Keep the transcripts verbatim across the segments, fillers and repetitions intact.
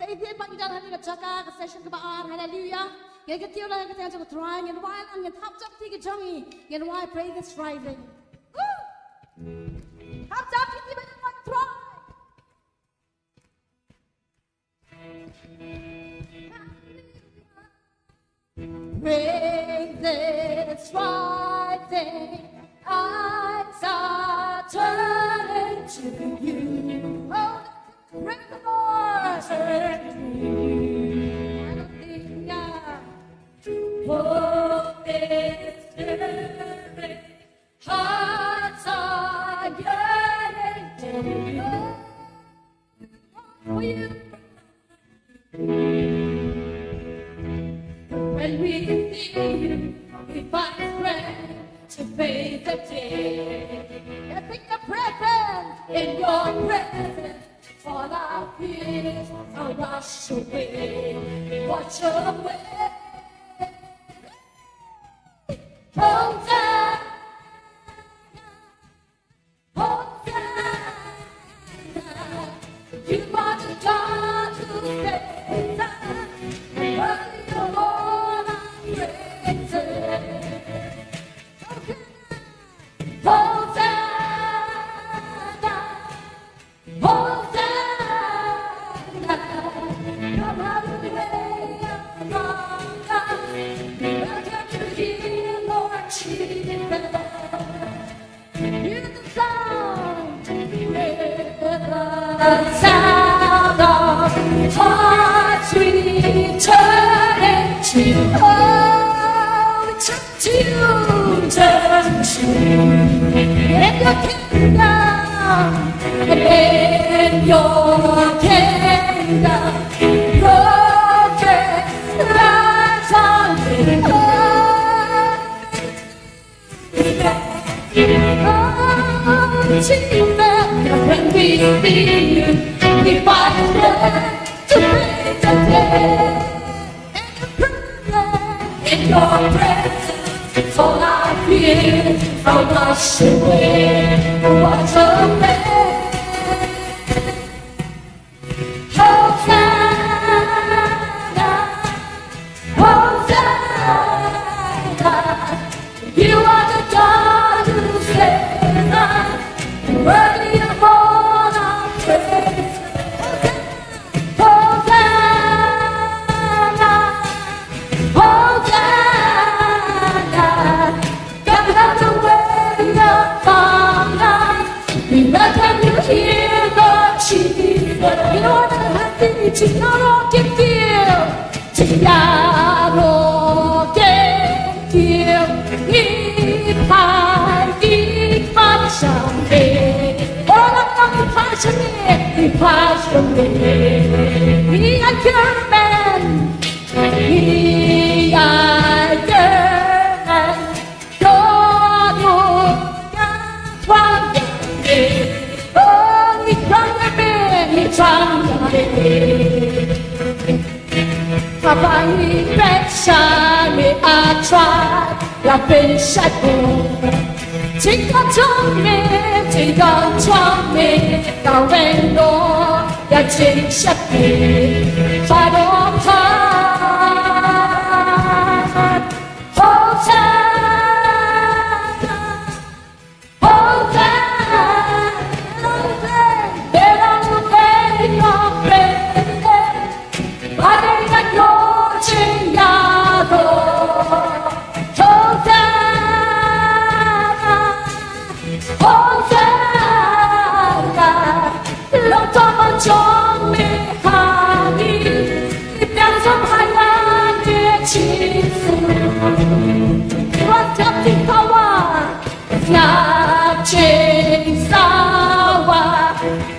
Ïa phi ba ngi don ha kane ka jaka, ka session kaba ar, haleluya. Ngin kyntiew lang ïa ka kyrteng jong U Trai, ngin wai lang, ngin thap jop ïa ka jong ngi, ngin wai, praise is rising. Woo! Thap jop ïa ka jong U Trai. Praise is rising, eyes are turning to you. Oh, praise the Lord. Hallelujah. Hope is stirring, hearts are yearning for you. When we see you, we find strength to face the day. Let's sing your presence. In your presence, all our fears are washed away. Wash away. Hosanna. Hosanna, you are the God who saves us, and worthy of all our praises. Hosanna, Hosanna, come have your way among us. We welcome you here, Lord Jesus. Hear the sound. Hear the sound of hearts returning to, oh, we turn to you, turn to you. In your kingdom, in your kingdom, your kingdom, oh, Jesus, when we see you, we find strength to face the day. In your presence, all our fears are washed away, washed away. Hosanna, Hosanna, you are the God who saves us, and worthy of all our praise. Hosanna, Hosanna, Hosanna, come have your way among us. We welcome you here, Lord Jesus. You are the happy to know you can feel. Jingïaroh ïa ki, ngi phai, ngi phai shamir. Oh, la ka ngi phai shamir, ngi phai shamir. Ngi ïa kyrmen, ngi ïa kyrmen. Hosanna, Hosanna, Hosanna, Hosanna, long to ma jong me ha ngi, i pdiang jong pha ïa me Jisu. Wat jap ti power. Sngap jingsawa,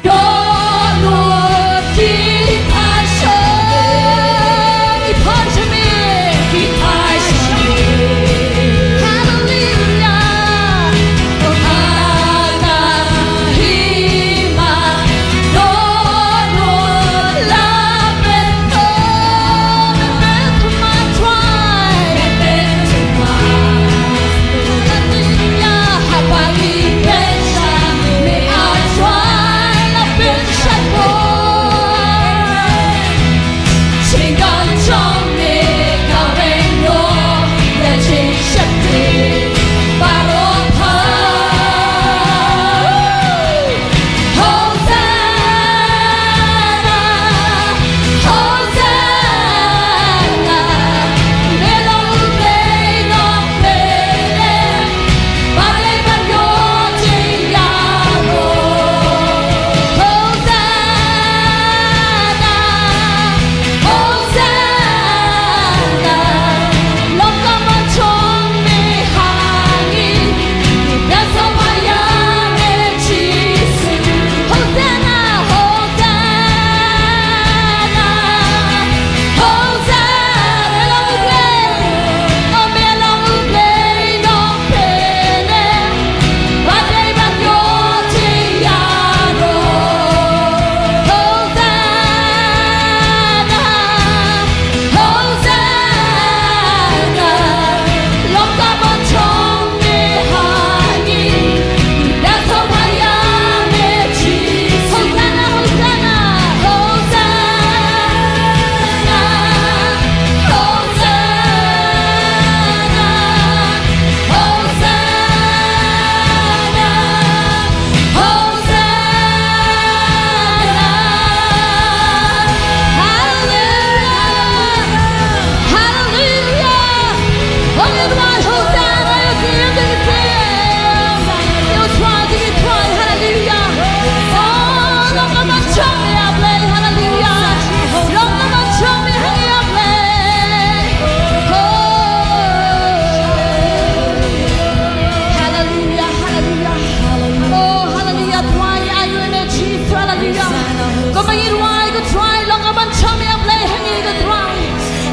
dohnud ki phai sha me, ki phai sha me, ki phai sha me. Hallelujah. Oh, ha ka hima, dohnud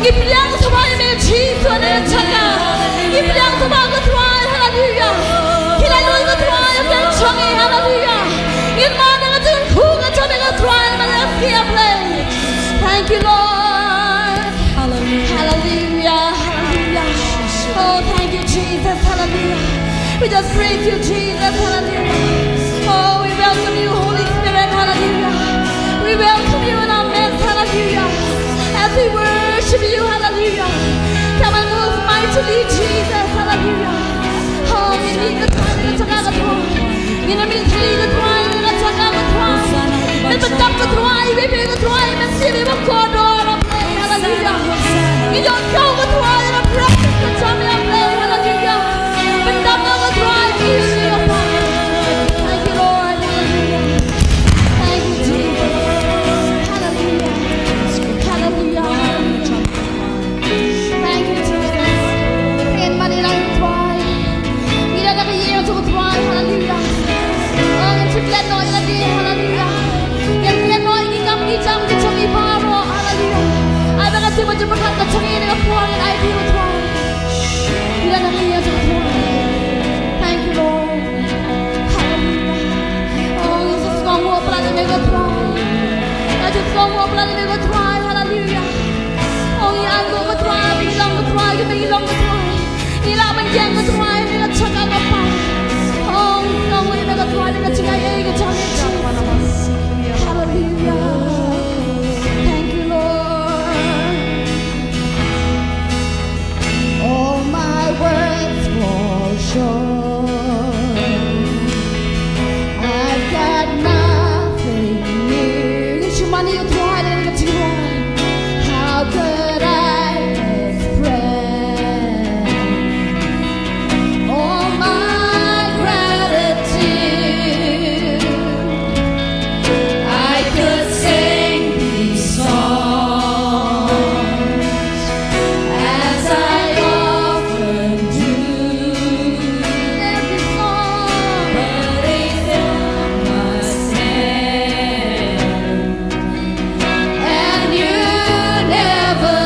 Ngi pdiang sngewbha ïa me Jisu ha kane ka jaka. Ngi pdiang sngewbha ko Trai, haleluya. Ki la ïohi ko Trai ha ka jong ngi, haleluya. Ngin mad ha ka jingkyrkhu ka jong me ko Trai, namar ngi ïa Blei. Thank you, Lord. Hallelujah. Hallelujah. Hallelujah. Oh, thank you, Jesus. Hallelujah. We just praise you, Jesus. Hallelujah. Oh, we welcome you, Holy Spirit. Hallelujah. We welcome you in our midst. Hallelujah. As we worship you. Hallelujah. Come and move mightily, Jesus. Hallelujah. Oh, we need the time to talk about. Ngin ym mih khlieh ko Trai, ngin ym mih khlieh ko Trai. Ngin pyndap ko Trai, ngin pyndap ko Trai, ngin pyndap ko Trai. Haleluya. Ngin ïoh ko Trai, ngin pyndap ko Trai, haleluya. Pyndap ko Trai, ngin ïoh ko Trai. Thank you, Lord. Haleluya. Thank you, Jesus. Haleluya. Haleluya. Thank you, Jesus. Ngin mad ïa la ko Trai. Ngi la da ka ïing jong ko Trai. Haleluya. Oh, ngin shu klet noh ïa lade. Haleluya. Ngin klet noh ïa ki kam ki jam ki jong ngi baroh. Haleluya. Ai ba ka jingmut jingpyrkhat ka jong ngi ha kane ka por ngin ai ïa ko Trai. Ngi la da ka ïing jong ko Trai. Thank you, Lord. Haleluya. Oh, ngi sngewbha palat ïa me ko Trai. Ngi sngewbha palat ïa me ko Trai. Haleluya. Oh, ngi angnud ko Trai, ngi long ko Trai, ngi long ko Trai. Ngi lah ban ïeng ko Trai, ngi la jaka ko Trai. Oh, ngi long ko Trai, ngi la jaka ko Trai. Hallelujah. Thank you, Lord. All my words fall short. I've got nothing new. Ngi shu mane ïa u Trai, ngi la jaka ko Trai. How could I express all my gratitude? I could sing these songs as I often do, but it's not my stand. And you never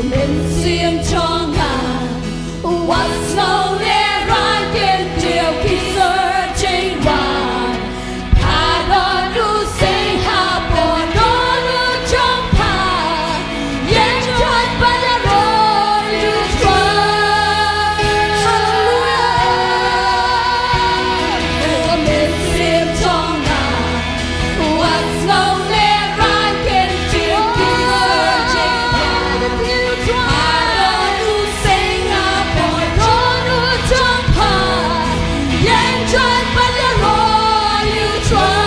Mynsiem jong nga, wat sngew lehrain, kyntiew ki syrjing wan. Pha don u sing hapoh dohnud jong pha. Ïeng joit bad ïaroh ïa u Trai. Haleluya. Mynsiem jong nga, wat sngew lehrain, kyntiew ki syrjing wan. Pha don u sing hapoh dohnud jong pha. Ïeng joit bad ïaroh ïa u Trai.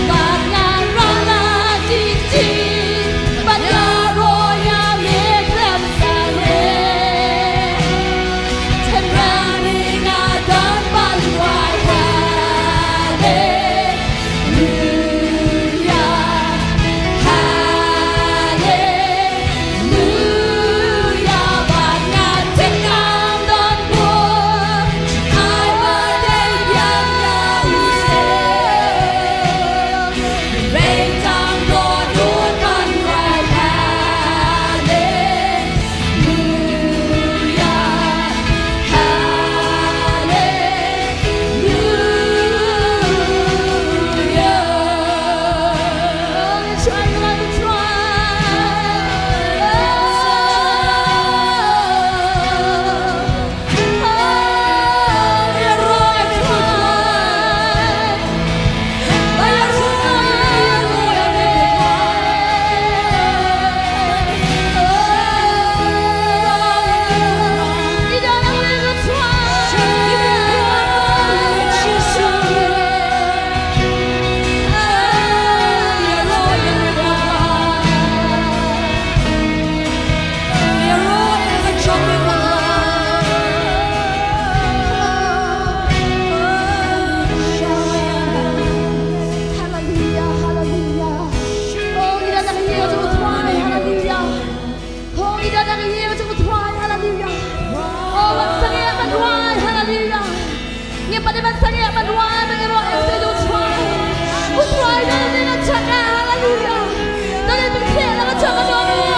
Bad ngan ran la jingtip, bad ïaroh ïa me khlem sangeh. Tynrai nga don ban wai haleluya, haleluya. Luya, bad nga te ngam don bor, ai ba dei biang ïa u Trai. Bad tang dohnud ban wai haleluya, haleluya. Haleluya, haleluya. Oh, ngi don ha ka ïing jong u Trai, haleluya. Oh, ngi don ha ka ïing jong u Trai, haleluya. Oh, ban sangeh ban wai, haleluya. Ngim pat dei ban sangeh ban wai, ban ïaroh ïa u Trai. U Trai don ha ka jaka, haleluya. Don ha ka jaka, haleluya.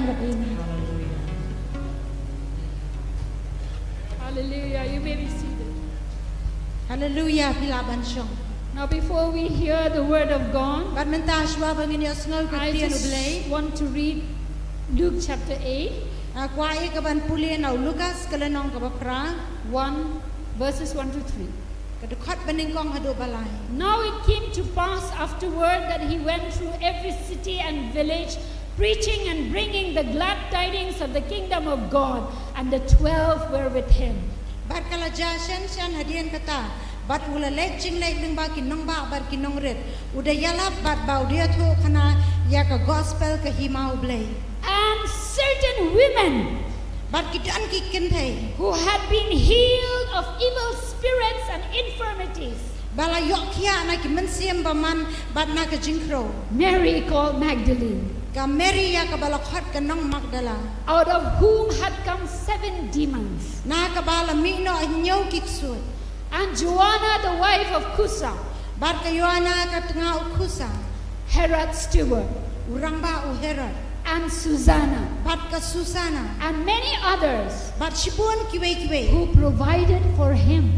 Amen. Hallelujah. You may be seated. Hallelujah, phi lah ban shong. Now, before we hear the word of God, bad mynta shuwa ba ngin ïohsngew ka ktien U Blei, I just want to read Luke chapter eight. Ah, kwah ïa ka ban pule na u Lukas ka lynnong kaba phra. One, verses one to three. Ka dkhot banyngkong haduh balai. Now it came to pass afterward that he went through every city and village, preaching and bringing the glad tidings of the kingdom of God, and the twelve were with him. Bad ka la jia shen shen hadien kata, bad u la leit jingleit lyngba ki nongbah bad ki nongrit, u da ïalap bad ba u da ïathuh khana ïa ka gospel ka hima U Blei. And certain women, bad ki don ki kynthei, who had been healed of evil spirits and infirmities, ba la ïoh khiah na ki mynsiem bymman bad na ka jingkhrew. Mary called Magdalene, ka Mary ïa kaba la khot ka nong Magdala, out of whom had come seven demons, na kaba la mih noh hynñiew ki ksuid. And Joanna, the wife of Chuza, bad ka Joanna ka tnga u Chuza, Herod's steward, u rangbah u Herod. And Susanna, bad ka Susanna. And many others, bad shibun kiwei kiwei, who provided for him,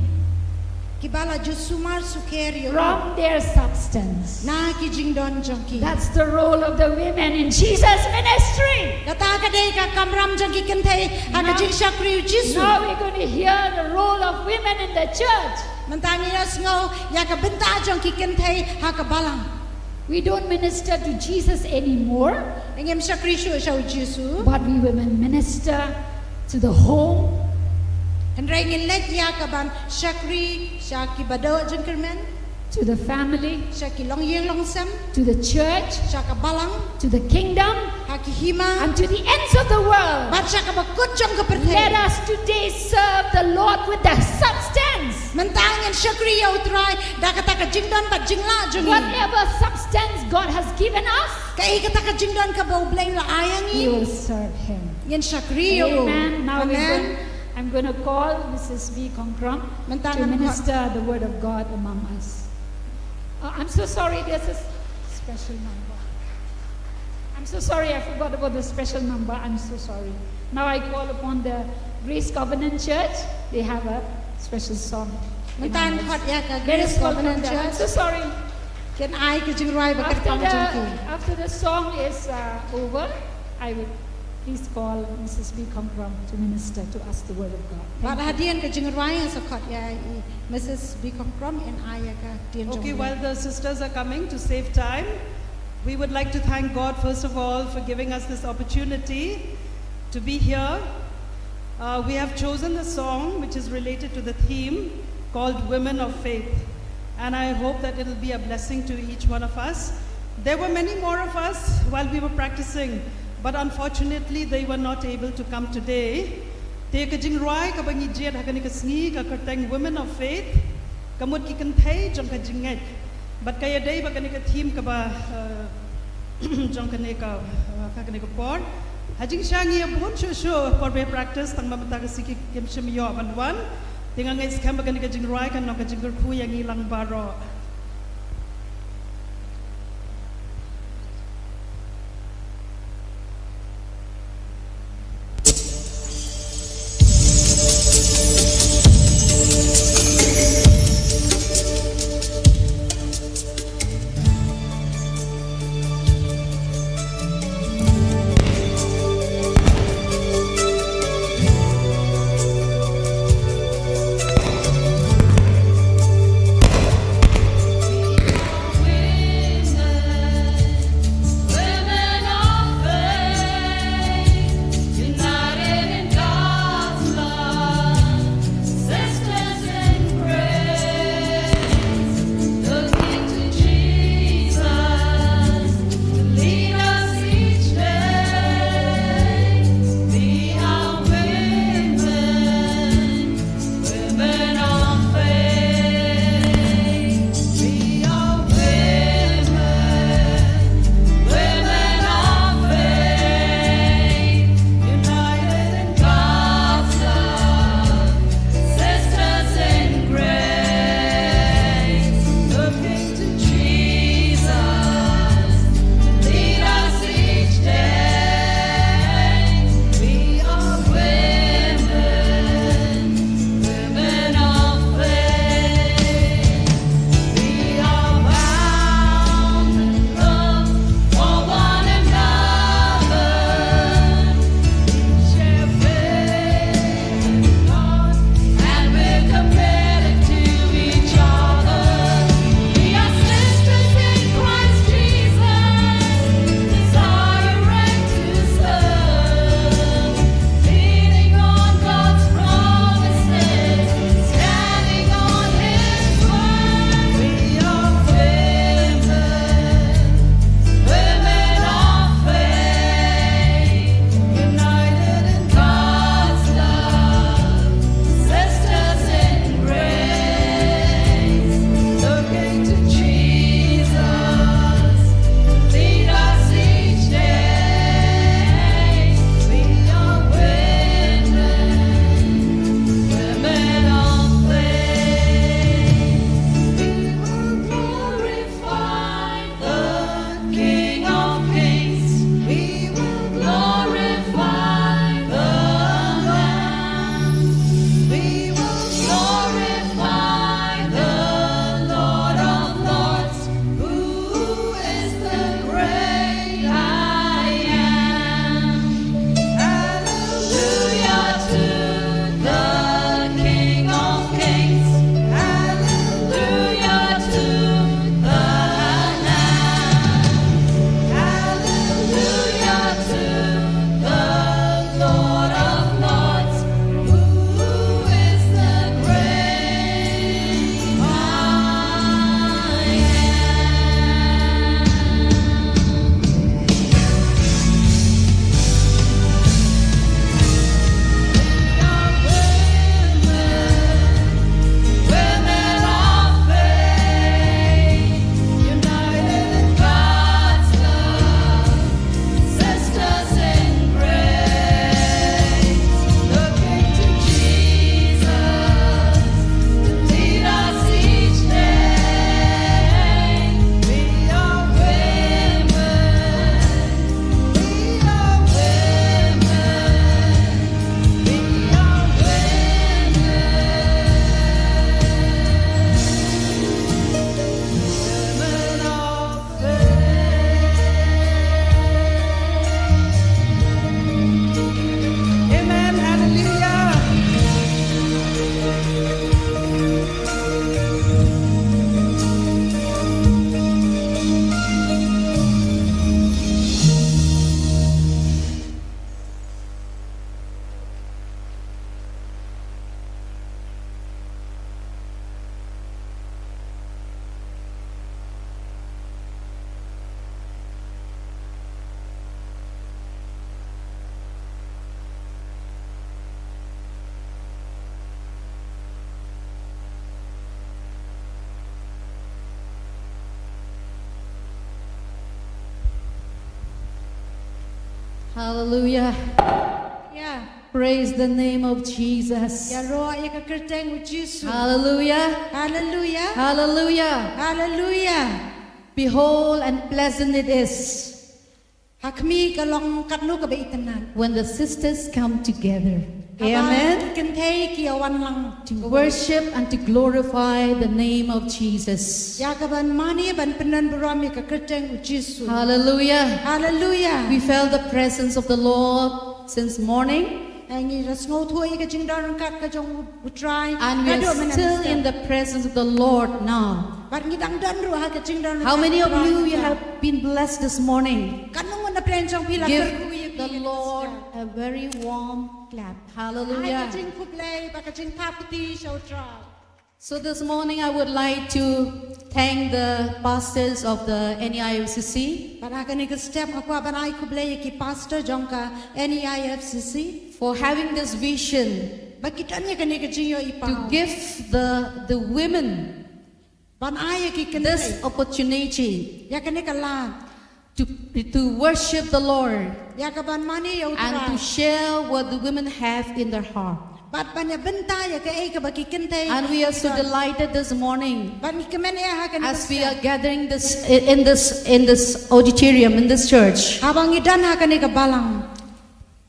kiba la ju sumar sukher ïa u, from their substance. Na ki jingdon jong ki. That's the role of the women in Jesus' ministry. Kata ka dei ka kamram jong ki kynthei ha ka jingshakri U Jisu. Now we're going to hear the role of women in the church. Mynta ngin ïohsngew ïa ka bynta jong ki kynthei ha ka balang. We don't minister to Jesus anymore. Ngim shakri shuh sha U Jisu. But we women minister to the home. Hynrei ngin leit ïa ka ban shakri sha ki badoh jingkyrmen. To the family. Sha ki longïing longsem. To the church. Sha ka balang. To the kingdom. Ha ki hima. And to the ends of the world. Bad sha kaba kut jong ka pyrthei. Let us today serve the Lord with the substance. Mynta ngin shakri ïa U Trai da kata ka jingdon bad jinglah jong ngi. Whatever substance God has given us, kaei kata ka jingdon kaba U Blei u la ai ïa ngi, we will serve Him. Ngin shakri ïa U. Amen. Now we, amen, will, I'm going to call Missus B Kongkrom, mynta, to ngan, minister the word of God among us. Uh, I'm so sorry, there's a s-, special number. I'm so sorry, I forgot about the special number. I'm so sorry. Now I call upon the Grace Covenant Church. They have a special song. Mynta ngan khot ïa ka Grace Covenant Church. I'm so sorry. Kin ai ka jingrwai ba kyrpang jong ki. After the, after the song is, uh, over, I would please call Missus B Kongkrom to minister to us the word of God. Thank you. Bad hadien ka jingrwai ngan sa khot ïa i Missus B Kongkrom in ai ïa ka ktien jong U Blei. Okay, while the sisters are coming, to save time, we would like to thank God, first of all, for giving us this opportunity to be here. Uh, we have chosen a song which is related to the theme called Women of Faith. And I hope that it'll be a blessing to each one of us. There were many more of us while we were practicing, but unfortunately, they were not able to come today. Te ka jingrwai kaba ngi jied ha kane ka sngi ka kyrteng Women of Faith, ka mut ki kynthei jong ka jingngeit. Bad ka ïadei bad kane ka theme kaba, uh, jong kane ka, uh, ka kane ka por. Ha jingshisha ngi ïa bun shuh shuh por ba practice, tang ba mynta ka sngi kim shym ïoh ban wan. Te nga ngeit skhem ba kane ka jingrwai kan long ka jingkyrkhu ïa ngi lang baroh. Hallelujah. Yeah. Praise the name of Jesus. Ïaroh ïa ka kyrteng u Jisu. Hallelujah. Hallelujah. Hallelujah. Hallelujah. Behold, and pleasant it is Ha khmih ka long katno kaba itynnad. when the sisters come together. Haba Amen. ki kynthei ki ïawan lang. To worship and to glorify the name of Jesus. Ïa kaban mane ban pyndon burom ïa ka kyrteng u Jisu. Hallelujah. Hallelujah. We felt the presence of the Lord since morning, Ngi la sngewthuh ïa ka jingdon ryngkat ka jong u Trai. and we Naduh are mynstep. Still in the presence of the Lord now. Bad ngi dang don ruh ha ka jingdon ryngkat. How many of Trai you mynstep. Have been blessed this morning? Katno ngut na pdeng jong phi la kyrkhu ïa Give the phi. Lord a very warm clap. Ai Hallelujah. ka jingkhublei bad ka jingthap kti sha u Trai. So this morning I would like to thank the pastors of the N E I F C C Bad ha kane ka step nga kwah ban ai khublei ïa ki pastor jong ka N E I F C C. For having this vision Ba ki don ïa kane ka jingïohi paw. To give the, the women Ban ai ïa ki kynthei. This opportunity Ïa kane ka lad. to, to worship the Lord Ïa kaban mane ïa u Trai. And to share what the women have in their heart. Bad ban ïa bynta ïa kaei kaba ki kynthei. And we are so delighted this morning Bad ngi kmen eh ha kane ka as we step. Are gathering this in this in this auditorium, in this church. Haba ngi don ha kane ka balang.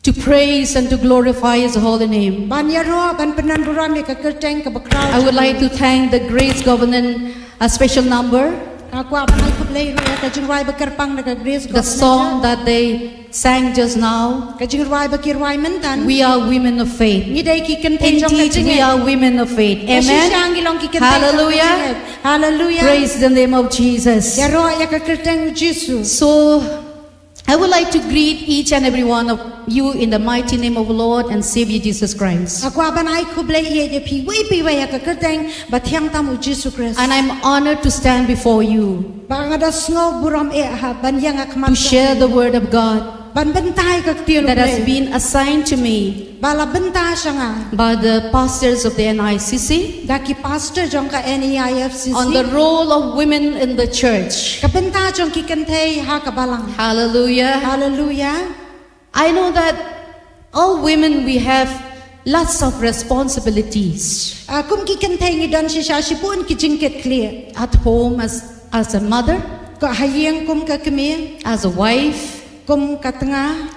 To praise and to glorify his holy name. Ban ïaroh ban pyndon burom ïa ka kyrteng kaba khraw. I would like to thank the Grace Covenant, a special number. Nga kwah ban ai khublei ruh ïa ka jingrwai ba kyrpang na ka Grace The song that they sang just now. Ka jingrwai ba ki rwai mynta. We are women of faith. Ngi dei ki kynthei jong ka jingngeit. We are women of faith. Amen. Ngi long ki kynthei jong ka jingngeit. Hallelujah. Praise the name of Jesus. Ïaroh ïa ka kyrteng u Jisu. So I would like to greet each and every one of you in the mighty name of the Lord and Savior Jesus Christ. Nga kwah ban ai khublei ïa phi wei pa wei ha ka kyrteng ba thiang tam u Jisu Khrist. And I'm honored to stand before you. Ba nga da sngew burom eh ha ban ïeng ha khmat. To share the word of God. Ban bynta ïa ka ktien. That has been assigned to me. Ba la bynta sha nga. By the pastors of the N I C C. Da ki pastor jong ka N E I F C C. On the role of women in the church. Ka bynta jong ki kynthei ha ka balang. Hallelujah. Hallelujah. I know that all women we have lots of responsibilities. Ah, kum ki kynthei ngi don shisha shibun ki jingkitkhlieh. At home as, as a mother. Ka ha ïing kum ka kmie. As a wife. Kum ka tnga.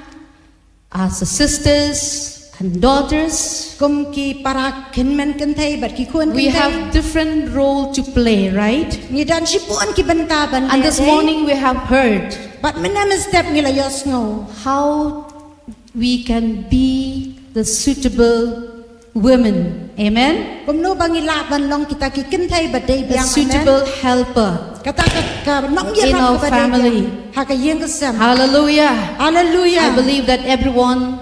As sisters and daughters, kum ki para kynmen kynthei bad ki khun kynthei. We have different role to play, right? Ngi don shibun ki bynta ban leh. And this morning we have heard. Bad mynne mynstep ngi la ïohsngew. How we can be the suitable women. Amen. Kumno ba ngi lah ban long kita ki kynthei ba dei biang. A suitable helper. Kata ka, ka nongïarap kaba dei biang. In our family. Ha ka ïing ka sem. Hallelujah. Hallelujah. I believe that everyone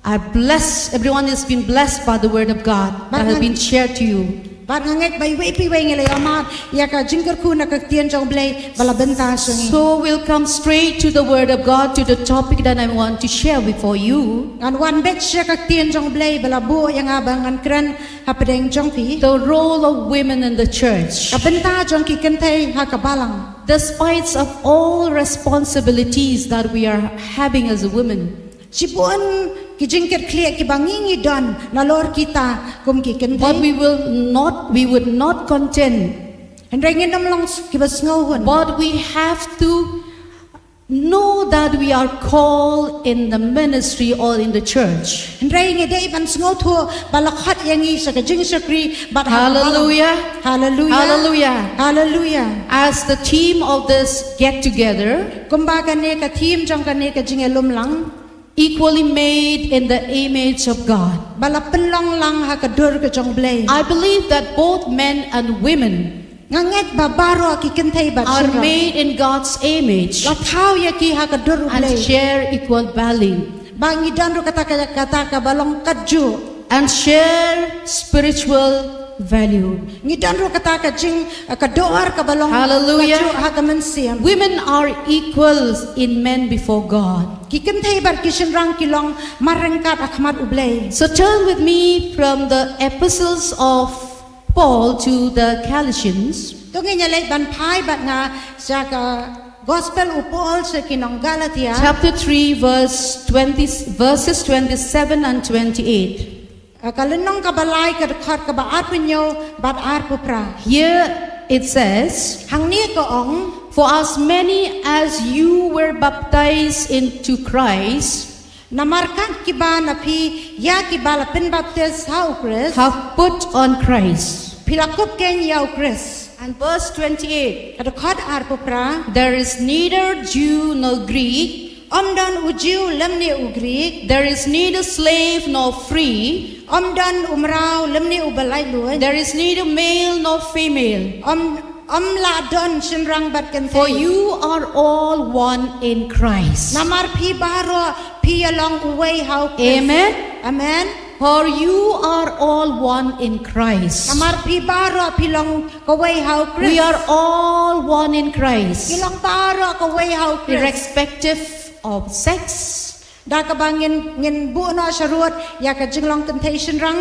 are blessed. Everyone has been blessed by the word of God that has been shared to you. Bad nga ngeit ba iwei pa iwei ngi la ïohmad ïa ka jingkyrkhu na ka ktien jong U Blei ba la bynta sha ngi. So we'll come straight to the word of God, to the topic that I want to share before you. Ngan wan beit sha ka ktien jong U Blei ba la buh ïa nga ba ngan kren hapdeng jong phi. The role of women in the church. Ka bynta jong ki kynthei ha ka balang. Despite of all responsibilities that we are having as a woman. Shibun ki jingkitkhlieh kiba ngi ngi don nalor kita kum ki kynthei. But we will not, we would not content. Hynrei ngin ym long kiba sngewhun. But we have to know that we are called in the ministry or in the church. Hynrei ngi dei ban sngewthuh ba la khot ïa ngi sha ka jingshakri bad ha ka balang. Hallelujah. Hallelujah. Hallelujah. Hallelujah. As the theme of this get together. Kumba kane ka theme jong kane ka jingïalum lang. Equally made in the image of God. Ba la pynlong lang ha ka dur ka jong U Blei. I believe that both men and women. Nga ngeit ba baroh ki kynthei bad kynrad. Are made in God's image. La thaw ïa ki ha ka dur U Blei. And share equal value. Ba ngi don ruh kata ka, kata kaba long katjuh. And share spiritual value. Ngi don ruh kata ka jing, ka dor kaba long katjuh ha ka mynsiem. Women are equals in men before God. Ki kynthei bad ki shynrang ki long marryngkat ha khmat U Blei. So turn with me from the epistles of Paul to the Galatians. To ngin ïa leit ban phai bad nga sha ka Gospel u Paul sha ki nong Galatia. Chapter three, verse twenty, verses twenty-seven and twenty-eight. Ka lynnong kaba lai, ka dkhot kaba arphew hynñiew bad arphew phra. Here it says, Hangne ka ong, "For as many as you were baptized into Christ," Namar kat kiba na phi, ïa kiba la pynbaptis ha u Khrist, "have put on Christ." Phi la kup keiñ ïa u Khrist. And verse twenty-eight. Ka dkhot arphew phra. "There is neither Jew nor Greek." Ym don u Jiw lymne u Grik. "There is neither slave nor free." Ym don u mraw lymne u ba laitluid. "There is neither male nor female." Ym, ym lah don shynrang bad kynthei. "For you are all one in Christ." Namar phi baroh phi ïa long uwei ha u Khrist. Amen. Amen. "For you are all one in Christ." Namar phi baroh phi long kawei ha u Khrist. "We are all one in Christ." Ngi long baroh kawei ha u Khrist. Irrespective of sex. Da kaba ngin, ngin buh noh sharud ïa ka jinglong kynthei shynrang.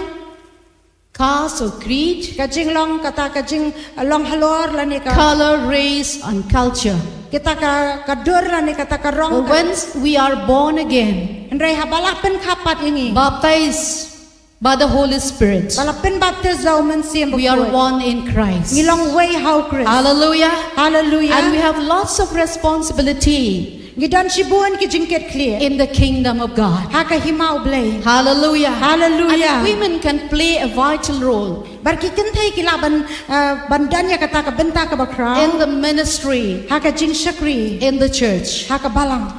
Caste or creed. Ka jinglong kata ka jinglong halor lane ka. Color, race and culture. Kata ka, ka dur lane kata ka rong. But ka once we are born again, hynrei haba la pynkhap pat ïa ngi, baptized by the Holy Spirit, ba la pynbaptis da u Mynsiem Bakhuid, we are one in Christ. Ngi long wei ha u Khrist. Hallelujah. Hallelujah. And we have lots of responsibility. Ngi don shibun ki jingkitkhlieh. In the kingdom of God. Ha ka hima U Blei. Hallelujah. Hallelujah. And women can play a vital role. Bad ki kynthei ki lah ban, uh, ban don ïa kata ka bynta kaba khraw. In the ministry. Ha ka jingshakri. In the church. Ha ka balang.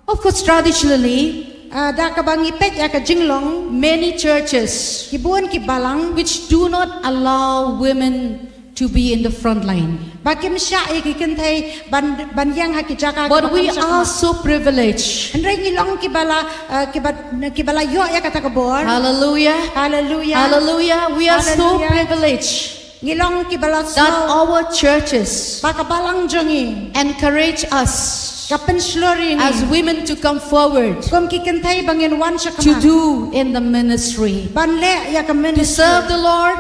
Of course, traditionally, uh, da kaba ngi peit ïa ka jinglong, many churches, ki bun ki balang, which do not allow women to be in the front line. Ba kim shah ïa ki kynthei ban, ban ïeng ha ki jaka. But we are so privileged. Hynrei ngi long kiba la, uh, kiba, kiba la ïoh ïa kata ka bor. Hallelujah. Hallelujah. Hallelujah. We are so privileged. Ngi long kiba la sngewbha. That our churches. Ba ka balang jong ngi. Encourage us. Ka pynshlur ïa ngi. As women to come forward. Kum ki kynthei ba ngin wan sha khmat. To do in the ministry. Ban leh ïa ka ministry. To serve the Lord.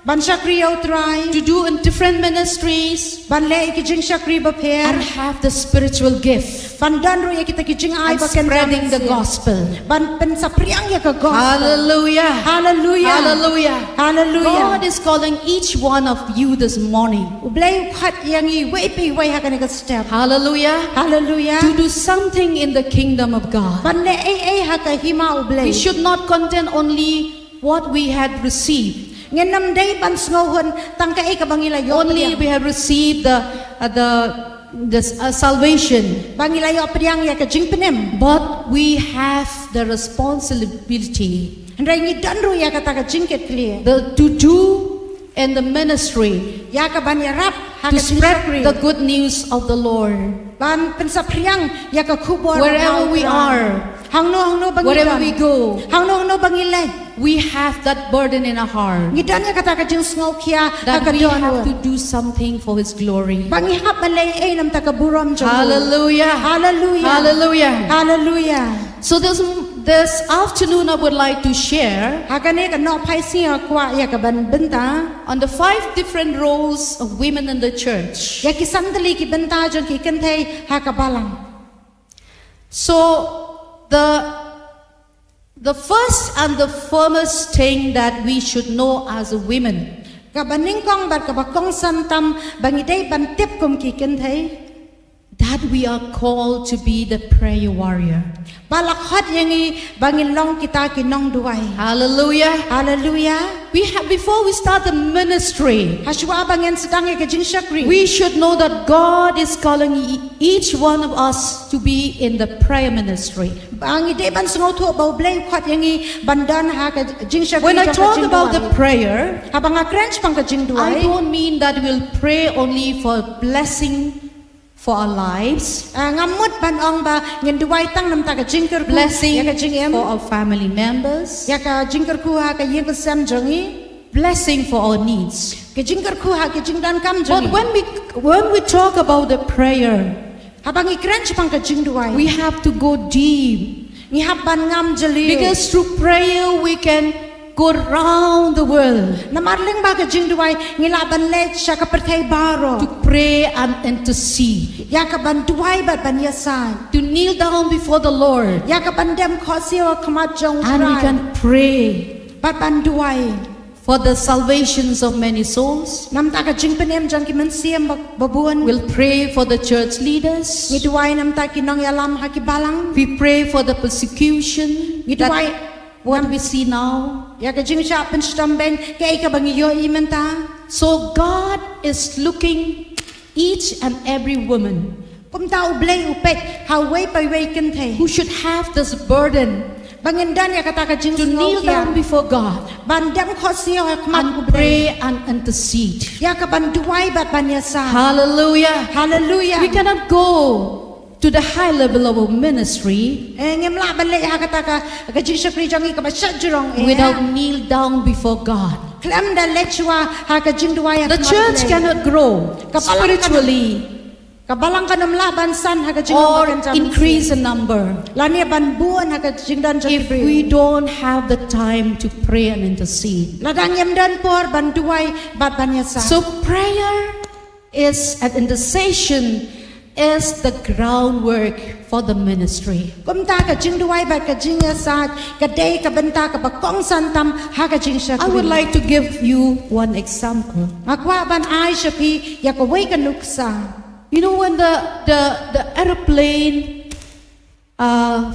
Ban shakri ïa U Trai. To do in different ministries. Ban leh ïa ki jingshakri bapher. And have the spiritual gift. Ban don ruh ïa kita ki jingai ba kynja mynsiem. And spreading the gospel. Ban pynsaphriang ïa ka gospel. Hallelujah. Hallelujah. Hallelujah. Hallelujah. God is calling each one of you this morning. U Blei u khot ïa ngi iwei pa iwei ha kane ka step. Hallelujah. Hallelujah. To do something in the kingdom of God. Ban leh ei ei ha ka hima U Blei. We should not content only what we had received. Ngin ym dei ban sngewhun tang kaei kaba ngi la ïoh. Only we have received the, uh, the, the, uh, salvation. Ba ngi la ïoh pdiang ïa ka jingpynim. But we have the responsibility. Hynrei ngi don ruh ïa kata ka jingkitkhlieh. The, to do in the ministry. Ïa ka ban ïarap ha ka jingshakri. To spread the good news of the Lord. Ban pynsaphriang ïa ka khubor. Wherever we are. Hangno hangno ba ngi don. Wherever we go. Hangno hangno ba ngi leit. We have that burden in our heart. Ngi don ïa kata ka jingsngewkhia ha ka dohnud. That we have to do something for His glory. Ba ngi hap ban leh ei namar ka burom jong U. Hallelujah. Hallelujah. Hallelujah. Hallelujah. So this, this afternoon I would like to share. Ha kane ka nohphai sngi nga kwah ïa ka ban bynta. On the five different roles of women in the church. Ïa ki san tylli ki bynta jong ki kynthei ha ka balang. So, the, the first and the foremost thing that we should know as a women, kaba nyngkong bad kaba kongsan tam ba ngi dei ban tip kum ki kynthei, that we are called to be the prayer warrior. Ba la khot ïa ngi ba ngin long kita ki nongduwai. Hallelujah. Hallelujah. We have, before we start the ministry, hashwa ba ngin sdang ïa ka jingshakri, we should know that God is calling e-, each one of us to be in the prayer ministry. Ba ngi dei ban sngewthuh ba U Blei u khot ïa ngi ban don ha ka jingshakri. When I talk about the prayer, haba nga kren shaphang ka jingduwai, I don't mean that we'll pray only for blessing for our lives. Ah, ngam mut ban ong ba ngin duwai tang namar ka jingkyrkhu, blessing, ïa ka jingim, for our family members, ïa ka jingkyrkhu ha ka ïing ka sem jong ngi, blessing for our needs, ka jingkyrkhu ha ka jingdonkam jong ngi. But when we, when we talk about the prayer, haba ngi kren shaphang ka jingduwai, we have to go deep. Ngi hap ban ngam jylliew. Because through prayer we can go round the world. Namar lyngba ka jingduwai ngi lah ban leit sha ka pyrthei baroh. To pray and intercede. Ïa ka ban duwai bad ban ïasaid. To kneel down before the Lord. Ïa ka ban dem khohsiew ha khmat jong U Trai. And we can pray. Bad ban duwai. For the salvations of many souls. Namar ka jingpynim jong ki mynsiem ba, babun. We'll pray for the church leaders. Ngi duwai namar ki nongïalam ha ki balang. We pray for the persecution. Ngi duwai. What we see now. Ïa ka jingshah pynshitom beiñ kaei kaba ngi ïohi mynta. So God is looking each and every woman. Kumta U Blei u peit ha uwei pa uwei kynthei. Who should have this burden. Ba ngin don ïa kata ka jing to kneel down before God. Ban dem khohsiew ha khmat U Blei. And pray and intercede. Ïa ka ban duwai bad ban ïasaid. Hallelujah. Hallelujah. We cannot go to the high level of a ministry. Eh, ngim lah ban leit ha kata ka, ka jingshakri jong ngi kaba shajrong eh. Without kneel down before God. Khlem da leit shuwa ha ka jingduwai ha khmat U Blei. The church cannot grow spiritually. Ka balang kan ym lah ban san ha ka jingim ba kan jam. Or increase in number. Lane ban bun ha ka jingdon jong ki briew. If we don't have the time to pray and intercede. Lada ngim don por ban duwai bad ban ïasaid. So prayer is an intercession is the groundwork for the ministry. Kumta ka jingduwai bad ka jingïasaid ka dei ka bynta kaba kongsan tam ha ka jingshakri. I would like to give you one example. Nga kwah ban ai sha phi ïa kawei ka nuksa. You know, when the, the, the aeroplane, uh,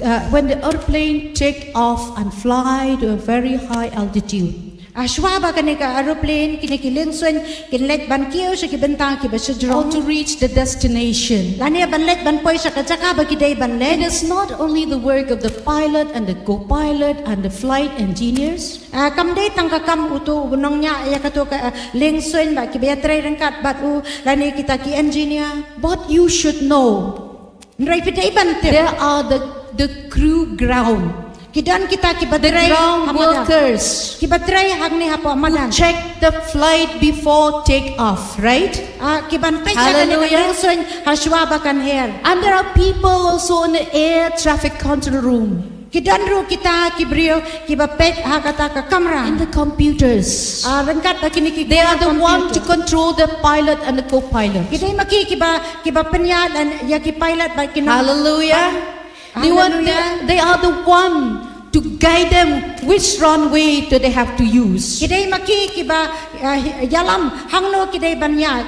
uh, when the airplane take off and fly to a very high altitude. Ah, shuwa ba kane ka aeroplane, kine ki liengsuiñ, kin leit ban kiew sha ki bynta kiba shajrong. Or to reach the destination. Lane ban leit ban poi sha ka jaka ba ki dei ban leit. It is not only the work of the pilot and the co-pilot and the flight engineers. Ah, kam dei tang ka kam uto u nongñiah ïa kato ka, ah, liengsuiñ bad kiba ïatrei ryngkat bad u lane kita ki engineer. But you should know. Hynrei phi dei ban tip. There are the, the crew ground. Ki don kita kiba trei ha madan. The ground workers. Kiba trei hangne hapoh madan. Who check the flight before take off, right? Ah, kiban peit ïa kane ka liengsuiñ ha shuwa ba kan her. And there are people also in the air traffic control room. Ki don ruh kita ki briew kiba peit ha kata ka kamra. And the computers. Ah, ryngkat bad kine ki computer. They are the one to control the pilot and the co-pilot. Ki dei ma ki kiba, kiba pynïaid ïa ki pilot bad ki nong. Hallelujah. Hallelujah. They want, they, they are the one to guide them which runway do they have to use. Ki dei ma ki kiba, ah, ïalam hangno ki dei ban ïaid.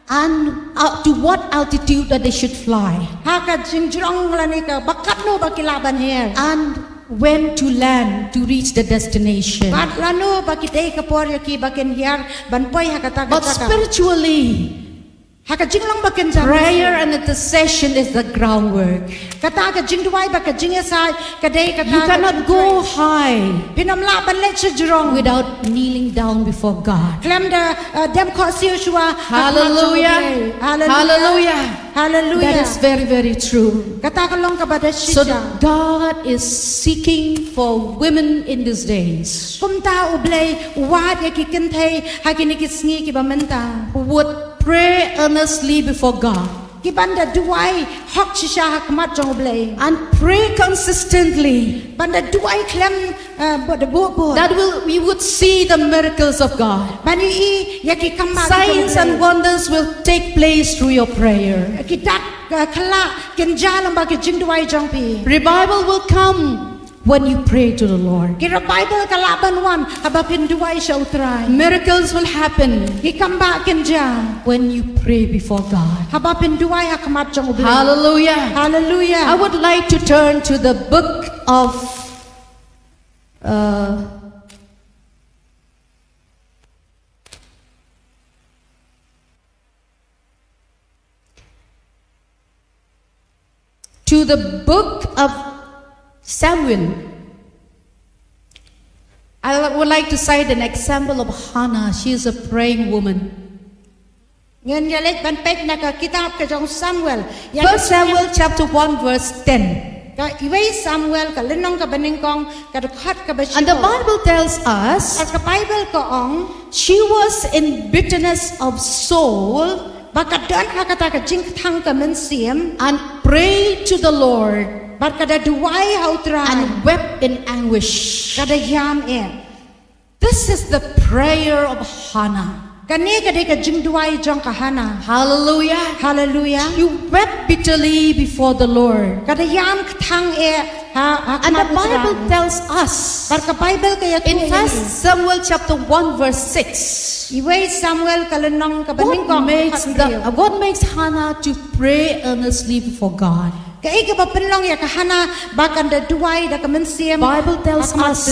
And, uh, to what altitude that they should fly. Ha ka jingjrong lane ka ba katno ba ki lah ban her. And when to land to reach the destination. Bad lano ba ki dei ka por ïa ki ba kin her ban poi ha kata ka jaka. But spiritually, ha ka jinglong ba kynja mynsiem. Prayer and intercession is the groundwork. Kata ka jingduwai bad ka jingïasaid ka dei kata ka jingtrei. You cannot go high. Phin ym lah ban leit shajrong. Without kneeling down before God. Khlem da, uh, dem khohsiew shuwa ha khmat jong U Blei. Hallelujah. Hallelujah. Hallelujah. Hallelujah. That is very, very true. Kata ka long kaba da shi ja. So God is seeking for women in these days. Kumta U Blei u wad ïa ki kynthei ha kine ki sngi kiba mynta. Who would pray earnestly before God. Kiban da duwai hok shisha ha khmat jong U Blei. And pray consistently. Ban da duwai khlem, eh, bad da buh buh. That will, we would see the miracles of God. Ban ïohi ïa ki kam ba ki jong U Blei. Signs and wonders will take place through your prayer. Ki dak, eh, kylla kin jia lyngba ki jingduwai jong phi. Revival will come when you pray to the Lord. Ki revival ka lah ban wan haba phin duwai sha U Trai. Miracles will happen. Ki kam ba kin jia. When you pray before God. Haba phin duwai ha khmat jong U Blei. Hallelujah. Hallelujah. I would like to turn to the book of, uh, to the book of Samuel. I would like to cite an example of Hannah. She is a praying woman. Ngan ïa leit ban peit na ka kitab ka jong Samuel. First Samuel chapter one verse ten. Ka Iwei Samuel ka lynnong kaba nyngkong ka dkhot kaba shiphew. And the Bible tells us, ka Bible ka ong, she was in bitterness of soul, ba ka don ha kata ka jingkthang ka mynsiem, and prayed to the Lord. Bad ka da duwai ha u Trai. And wept in anguish. Ka da ïam eh. This is the prayer of Hannah. Kane ka dei ka jingduwai jong ka Hannah. Hallelujah. Hallelujah. She wept bitterly before the Lord. Ka da ïam kthang eh ha, ha khmat u Trai. And the Bible tells us. Bad ka Bible ka ïathuh ïa ngi. In First Samuel chapter one verse six. Iwei Samuel ka lynnong ka ba nyngkong. What makes the, what makes Hannah to pray earnestly before God? Kaei kaba pynlong ïa ka Hannah ba kan da duwai da ka mynsiem. Bible tells us.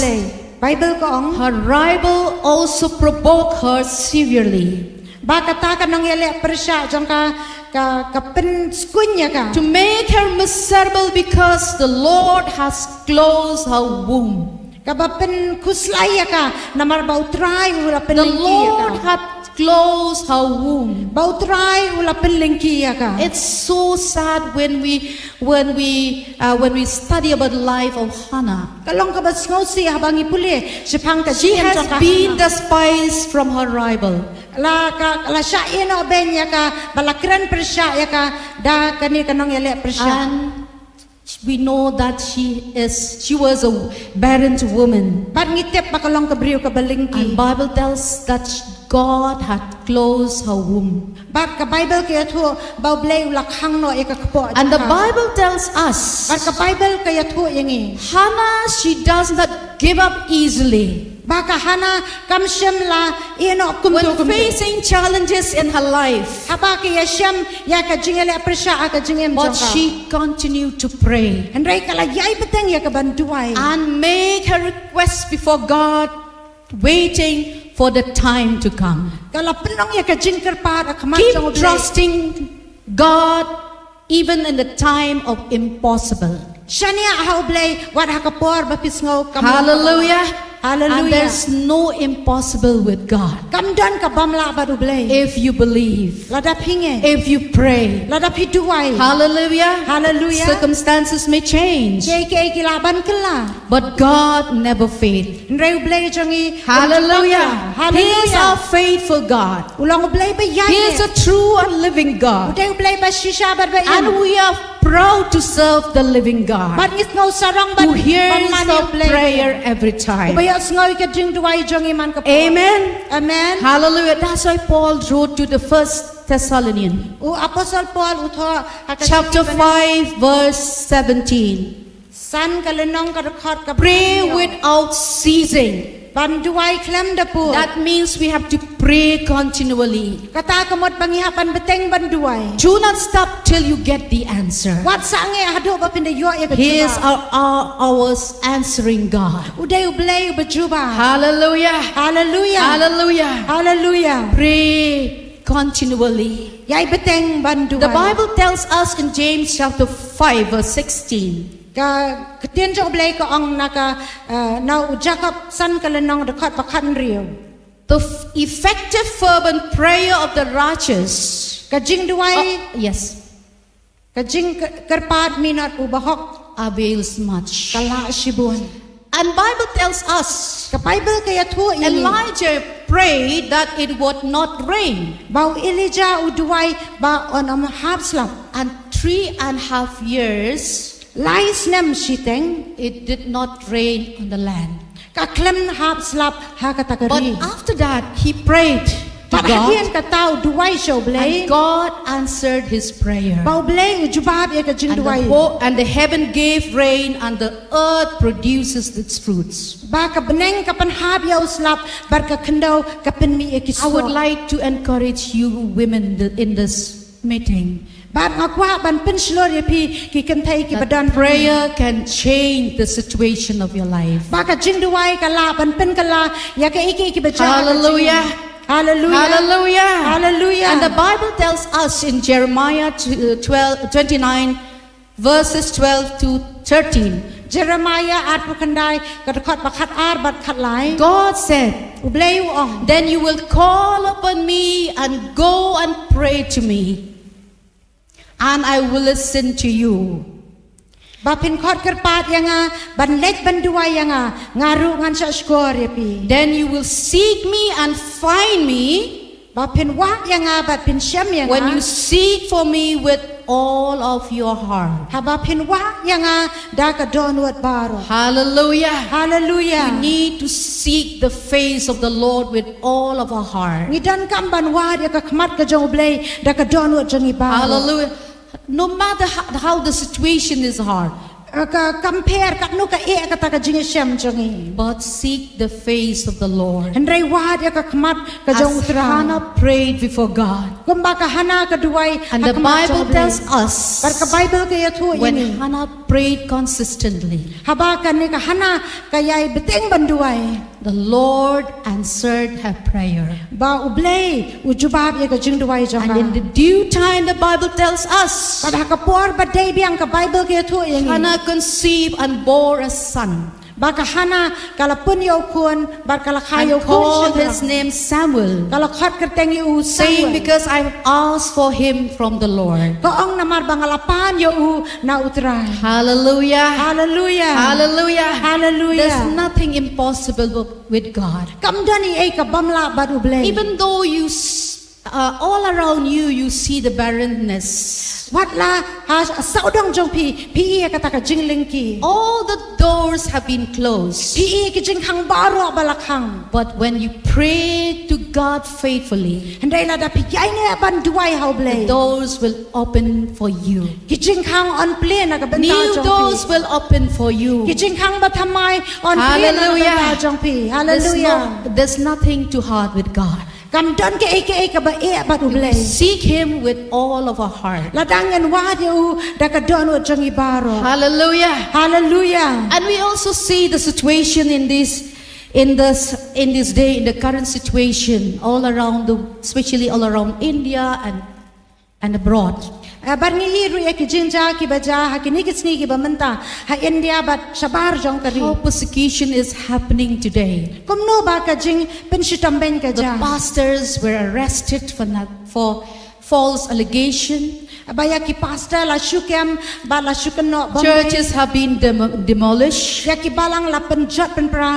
Bible ka ong. Her rival also provoked her severely. Ba kata ka nongïaleh pyrshah jong ka, ka, ka pynskun ïa ka. To make her miserable because the Lord has closed her womb. Kaba pynkhuslai ïa ka, namar ba u Trai u la pynlyngkhi ïa ka. The Lord had closed her womb. Ba u Trai u la pynlyngkhi ïa ka. It's so sad when we, when we, uh, when we study about the life of Hannah. Ka long kaba sngewsih haba ngi pule shaphang ka jingim jong ka Hannah. She has been despised from her rival. La ka, la shah ïehnoh beiñ ïa ka, ba la kren pyrshah ïa ka da kane ka nongïaleh pyrshah. And we know that she is, she was a barren woman. Bad ngi tip ba ka long ka briew kaba lyngkhi. And Bible tells that God had closed her womb. Bad ka Bible ka ïathuh ba U Blei u la khang noh ïa ka kpoh jong ka. And the Bible tells us. Bad ka Bible ka ïathuh ïa ngi. Hannah, she does not give up easily. Ba ka Hannah kam shym la ïehnoh kumto kumto. When facing challenges in her life. Haba ka ïashem ïa ka jingïaleh pyrshah ha ka jingim jong ka. But she continued to pray. Hynrei ka la ïai bteng ïa ka ban duwai. And make her request before God, waiting for the time to come. Ka la pynlong ïa ka jingkyrpad ha khmat jong U Blei. Keep trusting God even in the time of impossible. Shaniah ha U Blei wat ha ka por ba phi sngew kam lah. Hallelujah. Hallelujah. And there's no impossible with God. Kam don ka bym lah bad U Blei. If you believe. Lada phi ngeit. If you pray. Lada phi duwai. Hallelujah. Hallelujah. Circumstances may change. Kiei kiei ki lah ban kylla. But God never failed. Hynrei U Blei jong ngi. Hallelujah. Hallelujah. He is our faithful God. U long U Blei ba ïaineh. He is a true and living God. U dei U Blei ba shisha bad ba im. And we are proud to serve the living God. Bad ngi sngew sarong ban, ban man ïa U Blei. Who hears our prayer every time. Uba ïohsngew ïa ka jingduwai jong ngi man ka por. Amen. Amen. Hallelujah. That's why Paul wrote to the First Thessalonian. U Apostol Paul u thoh ha ka shithi ba nyngkong. Chapter five, verse seventeen. San ka lynnong ka dkhot ka ba hynñiew. Pray without ceasing. Ban duwai khlem da pur. That means we have to pray continually. Kata ka mut ba ngi hap ban bteng ban duwai. Do not stop till you get the answer. Wat sangeh haduh ba phin da ïoh ïa ka jubab. He is our, our, our answering God. U dei U Blei uba jubab. Hallelujah. Hallelujah. Hallelujah. Hallelujah. Pray continually. Ïai bteng ban duwai. The Bible tells us in James chapter five verse sixteen. Ka, ka ktien jong U Blei ka ong na ka, eh, na u Jakob san ka lynnong dkhot ba khathynriew. The f-, effective fervent prayer of the righteous. Ka jingduwai. Oh, yes. Ka jingkyrpad minot u bahok. Avails much. Ka lah shibun. And Bible tells us. Ka Bible ka ïathuh ïa ngi. Elijah prayed that it would not rain. Ba u Elijah u duwai ba un ym hap slap. And three and half years. Lai snem shiteng. It did not rain on the land. Ka khlem hap slap ha kata ka ri. But after that, he prayed to God. Bad hadien kata u duwai sha U Blei. And God answered his prayer. Ba U Blei u jubab ïa ka jingduwai. And the ho-, and the heaven gave rain, and the earth produces its fruits. Ba ka bneng ka pynhap ïa u slap, bad ka khyndew ka pynmih ïa ki soh. I would like to encourage you women th-, in this meeting. Bad nga kwah ban pynshlur ïa phi ki kynthei kiba don. That prayer can change the situation of your life. Ba ka jingduwai ka lah ban pynkylla ïa kaei kaei kaba jia. Hallelujah. Hallelujah. Hallelujah. Hallelujah. And the Bible tells us in Jeremiah tw-, uh, twelve, twenty-nine, verses twelve to thirteen. Jeremiah arphew khyndai ka dkhot ba khatar bad khatlai. God said, U Blei u ong. Then you will call upon me and go and pray to me. And I will listen to you. Ba phin khot kyrpad ïa nga, ban leit ban duwai ïa nga, nga ruh ngan shah shkor ïa phi. Then you will seek me and find me. Ba phin wad ïa nga bad phin shem ïa nga. When you seek for me with all of your heart. Haba phin wad ïa nga da ka dohnud baroh. Hallelujah. Hallelujah. We need to seek the face of the Lord with all of our heart. Ngi donkam ban wad ïa ka khmat ka jong U Blei da ka dohnud jong ngi baroh. Hallelujah. No matter how, how the situation is hard. Eh, ka compare katno ka eh kata ka jingshem jong ngi. But seek the face of the Lord. Hynrei wad ïa ka khmat ka jong U Trai. As Hannah prayed before God. Kumba ka Hannah ka duwai ha khmat jong U Blei. And the Bible tells us, bad ka Bible ka ïathuh ïa ngi, when Hannah prayed consistently, haba kane ka Hannah ka ïai bteng ban duwai, the Lord answered her prayer. Ba U Blei u jubab ïa ka jingduwai jong ka. And in the due time, the Bible tells us, bad ha ka por ba dei biang ka Bible ka ïathuh ïa ngi, Hannah conceived and bore a son. Ba ka Hannah ka la pun ïa u khun, bad ka la kha ïa u khun shynrang. And called his name Samuel. Ka la khot kyrteng ïa u Samuel. Saying, "Because I have asked for him from the Lord." Ka ong namar ba nga la pan ïa u na U Trai. Hallelujah. Hallelujah. Hallelujah. Hallelujah. There's nothing impossible with God. Kam don ei ei ka bym lah bad U Blei. Even though you s- Uh, all around you, you see the barrenness. Wat la ha sawdong jong phi, phi i ïa kata ka jinglyngkhi. All the doors have been closed. Phi i ïa ki jingkhang baroh ba la khang. But when you pray to God faithfully, hynrei lada phi ïaineh ban duwai ha U Blei, the doors will open for you. Ki jingkhang yn plie na ka bynta jong phi. New doors will open for you. Ki jingkhang bathymmai yn plie na ka bynta jong phi. Hallelujah. Hallelujah. There's no, there's nothing too hard with God. Kam don kaei kaei kaba eh bad U Blei. Seek him with all of our heart. Lada ngin wad ïa u da ka dohnud jong ngi baroh. Hallelujah. Hallelujah. And we also see the situation in this, in this, in this day, in the current situation, all around the, especially all around India and, and abroad. Eh, bad ngi i ruh ïa ki jingjia kiba jia ha kine ki sngi kiba mynta ha India bad shabar jong ka ri. How persecution is happening today. Kumno ba ka jingpynshitom beiñ ka jia. The pastors were arrested for not, for false allegation. Ba ïa ki pastor la shu kem bad la shu kynnoh bymhei. Churches have been demo-, demolished. Ïa ki balang la pynjot pynpra.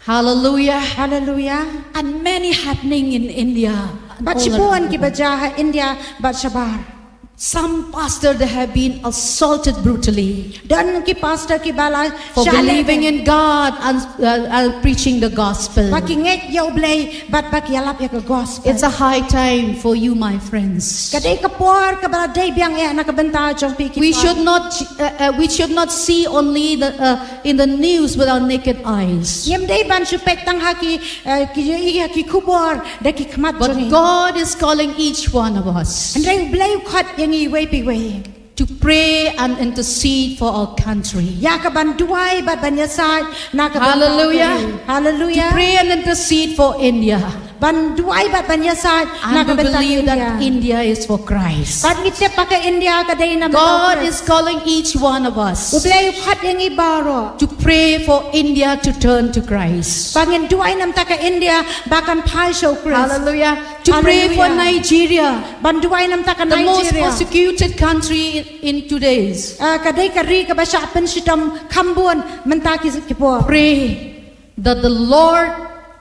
Hallelujah. Hallelujah. And many happening in India. Bad shibun kiba jia ha India bad shabar. Some pastor, they have been assaulted brutally. Don ki pastor kiba la shah leh beiñ. For believing in God and, uh, and preaching the gospel. Ba ki ngeit ïa U Blei bad ba ki ïalap ïa ka gospel. It's a high time for you, my friends. Ka dei ka por kaba la dei biang eh na ka bynta jong phi ki pa. We should not, uh, uh, we should not see only the, uh, in the news with our naked eyes. Ngim dei ban shu peit tang ha ki, eh, ki, ki, ki khubor da ki khmat jong ngi. But God is calling each one of us. Hynrei U Blei u khot ïa ngi iwei pa iwei. To pray and intercede for our country. Ïa ka ban duwai bad ban ïasaid na ka bynta ka ri. Hallelujah. Hallelujah. To pray and intercede for India. Ban duwai bad ban ïasaid na ka bynta ka India. And we believe that India is for Christ. Bad ngi tip ba ka India ka dei namar ka Khrist. God is calling each one of us. U Blei u khot ïa ngi baroh. To pray for India to turn to Christ. Ba ngin duwai namar ka India ba kan phai sha U Khrist. Hallelujah. To pray for Nigeria. Hallelujah. Ban duwai namar ka Nigeria. The most persecuted country in, in today's. Ah, ka dei ka ri kaba shah pynshitom kham bun mynta ki, ki por. Pray that the Lord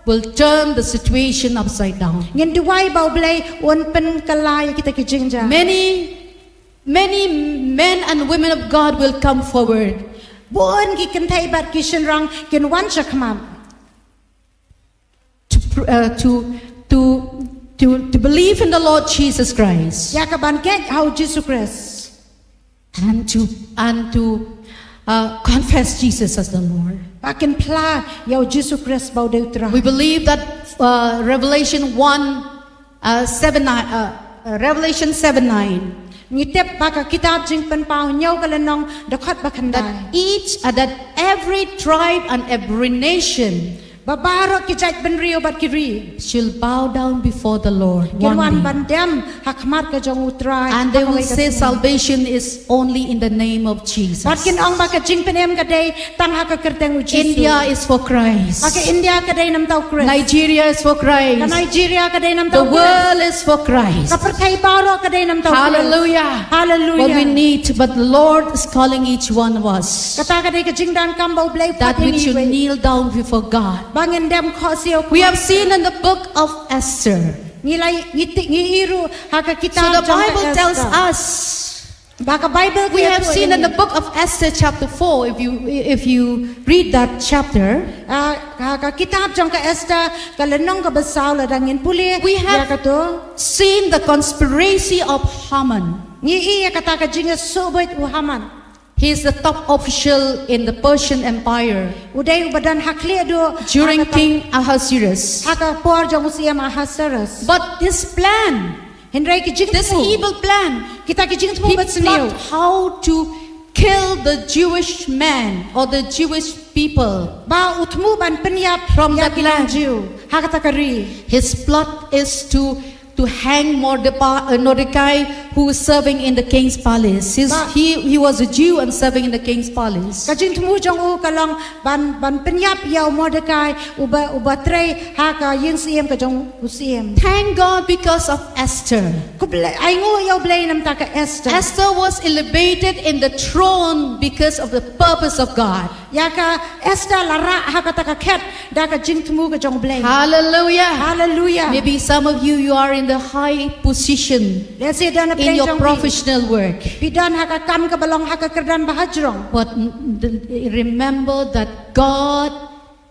will turn the situation upside down. Ngin duwai ba U Blei un pynkylla ïa kita ki jingjia. Many, many men and women of God will come forward. Bun ki kynthei bad ki shynrang kin wan shakhmat. To pr-, uh, to, to, to, to believe in the Lord Jesus Christ. Ïa ka ban ngeit ha U Jisu Khrist. And to, and to, uh, confess Jesus as the Lord. Ba kin phla ïa U Jisu Khrist ba u dei U Trai. We believe that, uh, Revelation one, uh, seven, nine, uh, uh, Revelation seven nine. Ngi tip ba ka kitab Jingpynpaw hynñiew ka lynnong dkhot ba khyndai. That each, uh, that every tribe and every nation Ba baroh ki jait bynriew bad ki ri. Shall bow down before the Lord one day. Kin wan ban dem ha khmat ka jong U Trai ha kawei ka sngi. And they will say, "Salvation is only in the name of Jesus." Bad kin ong ba ka jingpynim ka dei tang ha ka kyrteng U Jisu. India is for Christ. Ba ka India ka dei namar U Khrist. Nigeria is for Christ. Ka Nigeria ka dei namar U Khrist. The world is for Christ. Ka pyrthei baroh ka dei namar U Khrist. Hallelujah. Hallelujah. What we need, but the Lord is calling each one of us. Kata ka dei ka jingdonkam ba U Blei u khot ïa ngi iwei. That we should kneel down before God. Ba ngin dem khohsiew. We have seen in the book of Esther. Ngi la i-, ngi ti-, ngi i ruh ha ka kitab jong ka Esther. So the Bible tells us. Ba ka Bible ka ïathuh ïa ngi. We have seen in the book of Esther chapter four, if you, if you read that chapter, ah, ka, ka kitab jong ka Esther, ka lynnong kaba saw, lada ngin pule ïa kato, we have seen the conspiracy of Haman. Ngi i ïa kata ka jingïasuhbeit u Haman. He is the top official in the Persian Empire. U dei uba don ha khlieh duh during King Ahasuerus. Ha ka por jong u siem Ahasuerus. But this plan, hynrei ki jingthmu, this evil plan, kita ki jingthmu, he plot how to kill the Jewish man or the Jewish people. Ba u thmu ban pynïap ïa ki nong Jiw ha kata ka ri. His plot is to to hang Mordecai, uh, Mordecai, who is serving in the king's palace. He's, he, he was a Jew and serving in the king's palace. Ka jingthmu jong u ka long ban, ban pynïap ïa u Mordecai, uba, uba trei ha ka ïing siem ka jong u siem. Thank God because of Esther. Khublei, ai nguh ïa u Blei namar ka Esther. Esther was elevated in the throne because of the purpose of God. Ïa ka Esther la rah ha kata ka khet da ka jingthmu ka jong u Blei. Hallelujah. Hallelujah. Maybe some of you, you are in the high position in your professional work. Phi don ha ka kam kaba long ha ka kyrdan ba hajrong. But n-, the, remember that God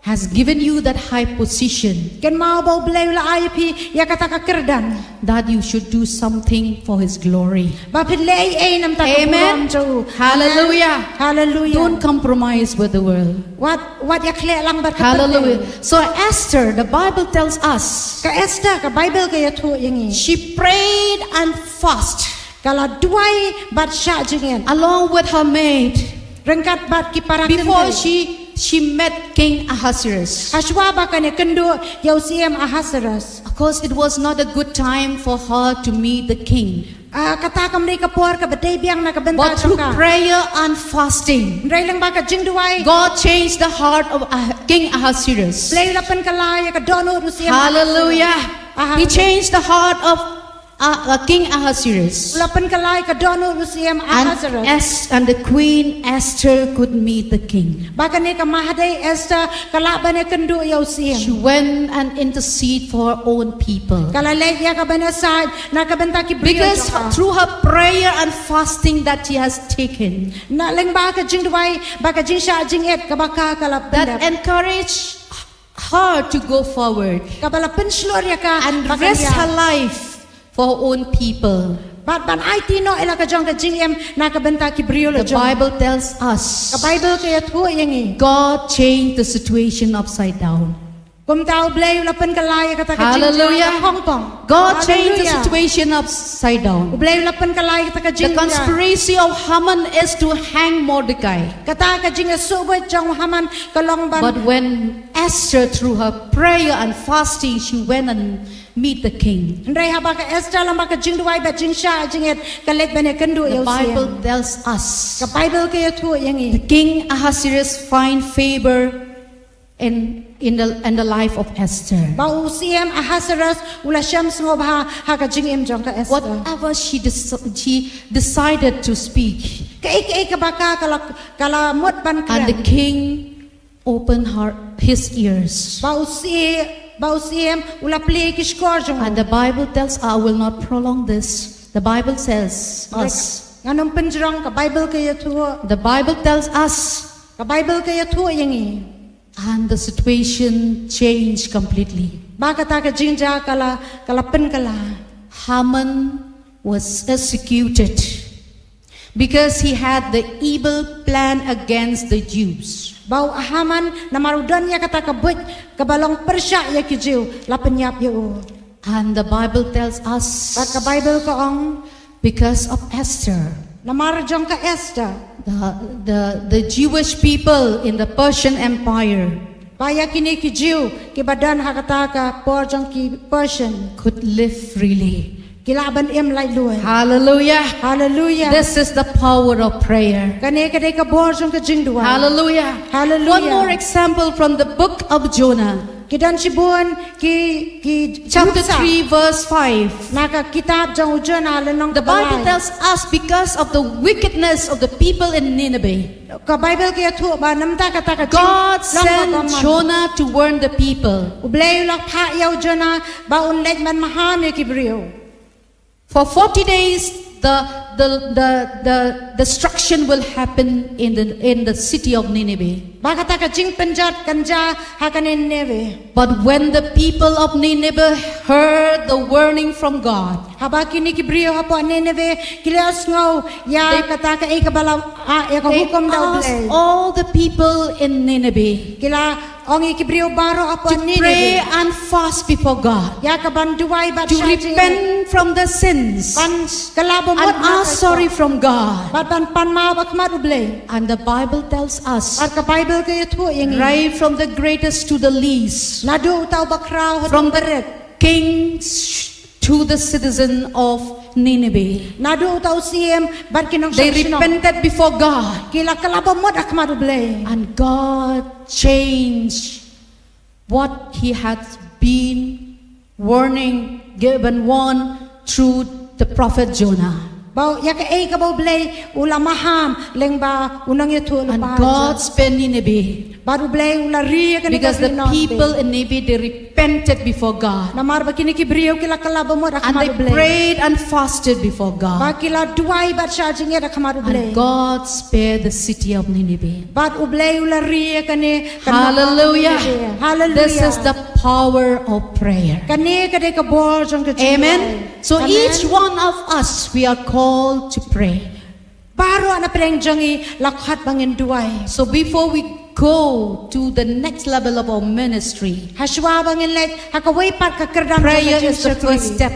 has given you that high position. Kynmaw ba u Blei u la ai ïa phi ïa kata ka kyrdan. That you should do something for his glory. Ba phin leh ei ei namar ka burom jong u. Amen. Hallelujah. Hallelujah. Don't compromise with the world. Wat, wat ïakhleh lang bad ka pyrthei. Hallelujah. So Esther, the Bible tells us, ka Esther, ka Bible ka ïathuh ïa ngi, she prayed and fast. Ka la duwai bad shah jingit. Along with her maid. Ryngkat bad ki para kynthei. Before she, she met King Ahasuerus. Hashwa ba kan ïakynduh ïa u siem Ahasuerus. Of course, it was not a good time for her to meet the king. Ah, kata kam dei ka por kaba dei biang na ka bynta jong ka. But through prayer and fasting, hynrei lyngba ka jingduwai, God changed the heart of Ah-, King Ahasuerus. Blei u la pynkylla ïa ka dohnud u siem Ahasuerus. Hallelujah. He changed the heart of, uh, uh, King Ahasuerus. U la pynkylla ïa ka dohnud u siem Ahasuerus. And Es-, and the queen Esther could meet the king. Ba kane ka Mahadei Esther ka lah ban ïakynduh ïa u siem. She went and intercede for her own people. Ka la leit ïa ka ban ïasaid na ka bynta ki briew jong ka. Because through her prayer and fasting that she has taken, na lyngba ka jingduwai bad ka jingshah jingit kaba ka ka la pyndep, that encouraged her to go forward. Kaba la pynshlur ïa ka and risk her life for her own people. Bad ban aiti noh ïa la ka jong ka jingim na ka bynta ki briew la jong. The Bible tells us, ka Bible ka ïathuh ïa ngi, God changed the situation upside down. Kumta u Blei u la pynkylla ïa kata ka jingjia ka hongpong. Hallelujah. God changed the situation upside down. U Blei u la pynkylla ïa kata ka jingjia. The conspiracy of Haman is to hang Mordecai. Kata ka jingïasuhbeit jong u Haman ka long ban. But when Esther, through her prayer and fasting, she went and meet the king. Hynrei haba ka Esther lyngba ka jingduwai bad jingshah jingit ka leit ban ïakynduh ïa u siem. The Bible tells us, ka Bible ka ïathuh ïa ngi, the king Ahasuerus find favor in, in the, in the life of Esther. Ba u siem Ahasuerus u la shem sngewbha ha ka jingim jong ka Esther. Whatever she dec-, she decided to speak. Kaei kaei kaba ka ka la, ka la mut ban kren. And the king open her, his ears. Ba u sie-, ba u siem u la plie ki shkor jong u. And the Bible tells, I will not prolong this. The Bible tells us. Ngan ym pynjrong, ka Bible ka ïathuh. The Bible tells us. Ka Bible ka ïathuh ïa ngi. And the situation changed completely. Ba kata ka jingjia ka la, ka la pynkylla. Haman was executed because he had the evil plan against the Jews. Ba u Haman namar u don ïa kata ka buit kaba long pyrshah ïa ki Jiw la pynïap ïa u. And the Bible tells us, bad ka Bible ka ong, because of Esther, namar jong ka Esther, the, the, the Jewish people in the Persian Empire, ba ïa kine ki Jiw kiba don ha kata ka por jong ki Persian, could live freely. Ki lah ban im laitluid. Hallelujah. Hallelujah. This is the power of prayer. Kane ka dei ka bor jong ka jingduwai. Hallelujah. Hallelujah. One more example from the book of Jonah. Ki don shibun ki, ki chapter three verse five. Na ka kitab jong u Jonah lynnong kaba lai. The Bible tells us because of the wickedness of the people in Nineveh, ka Bible ka ïathuh ba namar kata ka jing, God sent Jonah to warn the people. U Blei u la phah ïa u Jonah ba un leit ban maham ïa ki briew. For forty days, the, the, the, the destruction will happen in the, in the city of Nineveh. Ba kata ka jingpynjot kan jia ha kane Nineveh. But when the people of Nineveh heard the warning from God, haba kine ki briew hapoh Nineveh ki la sngew ïa kata kaei kaba la, ah, ïa ka hukum da U Blei. They asked all the people in Nineveh, ki la ong ïa ki briew baroh hapoh Nineveh, to pray and fast before God, ïa kaban duwai bad, to repent from the sins, ban kylla bamut, and ask sorry from God, bad ban pan maw ha khmat U Blei. And the Bible tells us, bad ka Bible ka ïathuh ïa ngi, right from the greatest to the least, naduh uta uba khraw haduh uba rit, from the kings to the citizen of Nineveh, naduh uta u siem bad ki nongshong shnong, they repented before God, ki la kylla bamut ha khmat U Blei. And God changed what he had been warning, given warn through the prophet Jonah. Ba ïa kaei kaba U Blei u la maham lyngba u nongïathuhlypa Jonah. And God spared Nineveh. Bad U Blei u la ri ïa kane ka ri Nineveh. Because the people in Nineveh, they repented before God. Namar ba kine ki briew ki la kylla bamut ha khmat U Blei. And they prayed and fasted before God. Ba ki la duwai bad shah jingit ha khmat U Blei. And God spared the city of Nineveh. Bad U Blei u la ri ïa kane ka, Hallelujah. Hallelujah. This is the power of prayer. Kane ka dei ka bor jong ka jingduwai. Amen. So, amen, each one of us, we are called to pray. Baroh na pdeng jong ngi la khot ba ngin duwai. So before we go to the next level of our ministry, hashwa ba ngin leit ha kawei pat ka kyrdan jong ka jingshakri, prayer is the first step.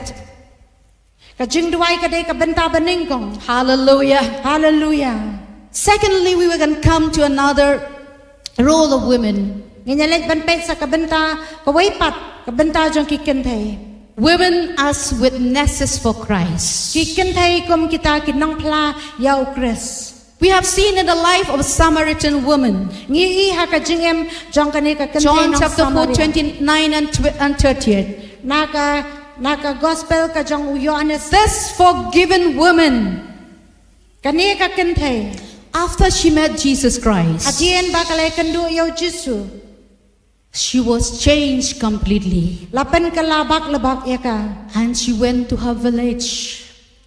Ka jingduwai ka dei ka bynta banyngkong. Hallelujah. Hallelujah. Secondly, we will gonna come to another role of women. Ngin ïa leit ban peit sa ka bynta kawei pat, ka bynta jong ki kynthei. Women as witnesses for Christ. Ki kynthei kum kita ki nongphla ïa U Khrist. We have seen in the life of a Samaritan woman. Ngi i ha ka jingim jong kane ka kynthei nong Samaria. John chapter four, twenty-nine and tw-, and thirty-eight. Na ka, na ka gospel ka jong u Ïoannis. This forgiven woman, kane ka kynthei, after she met Jesus Christ, hadien ba ka la ïakynduh ïa U Jisu, she was changed completely. La pynkylla bak la bak ïa ka. And she went to her village.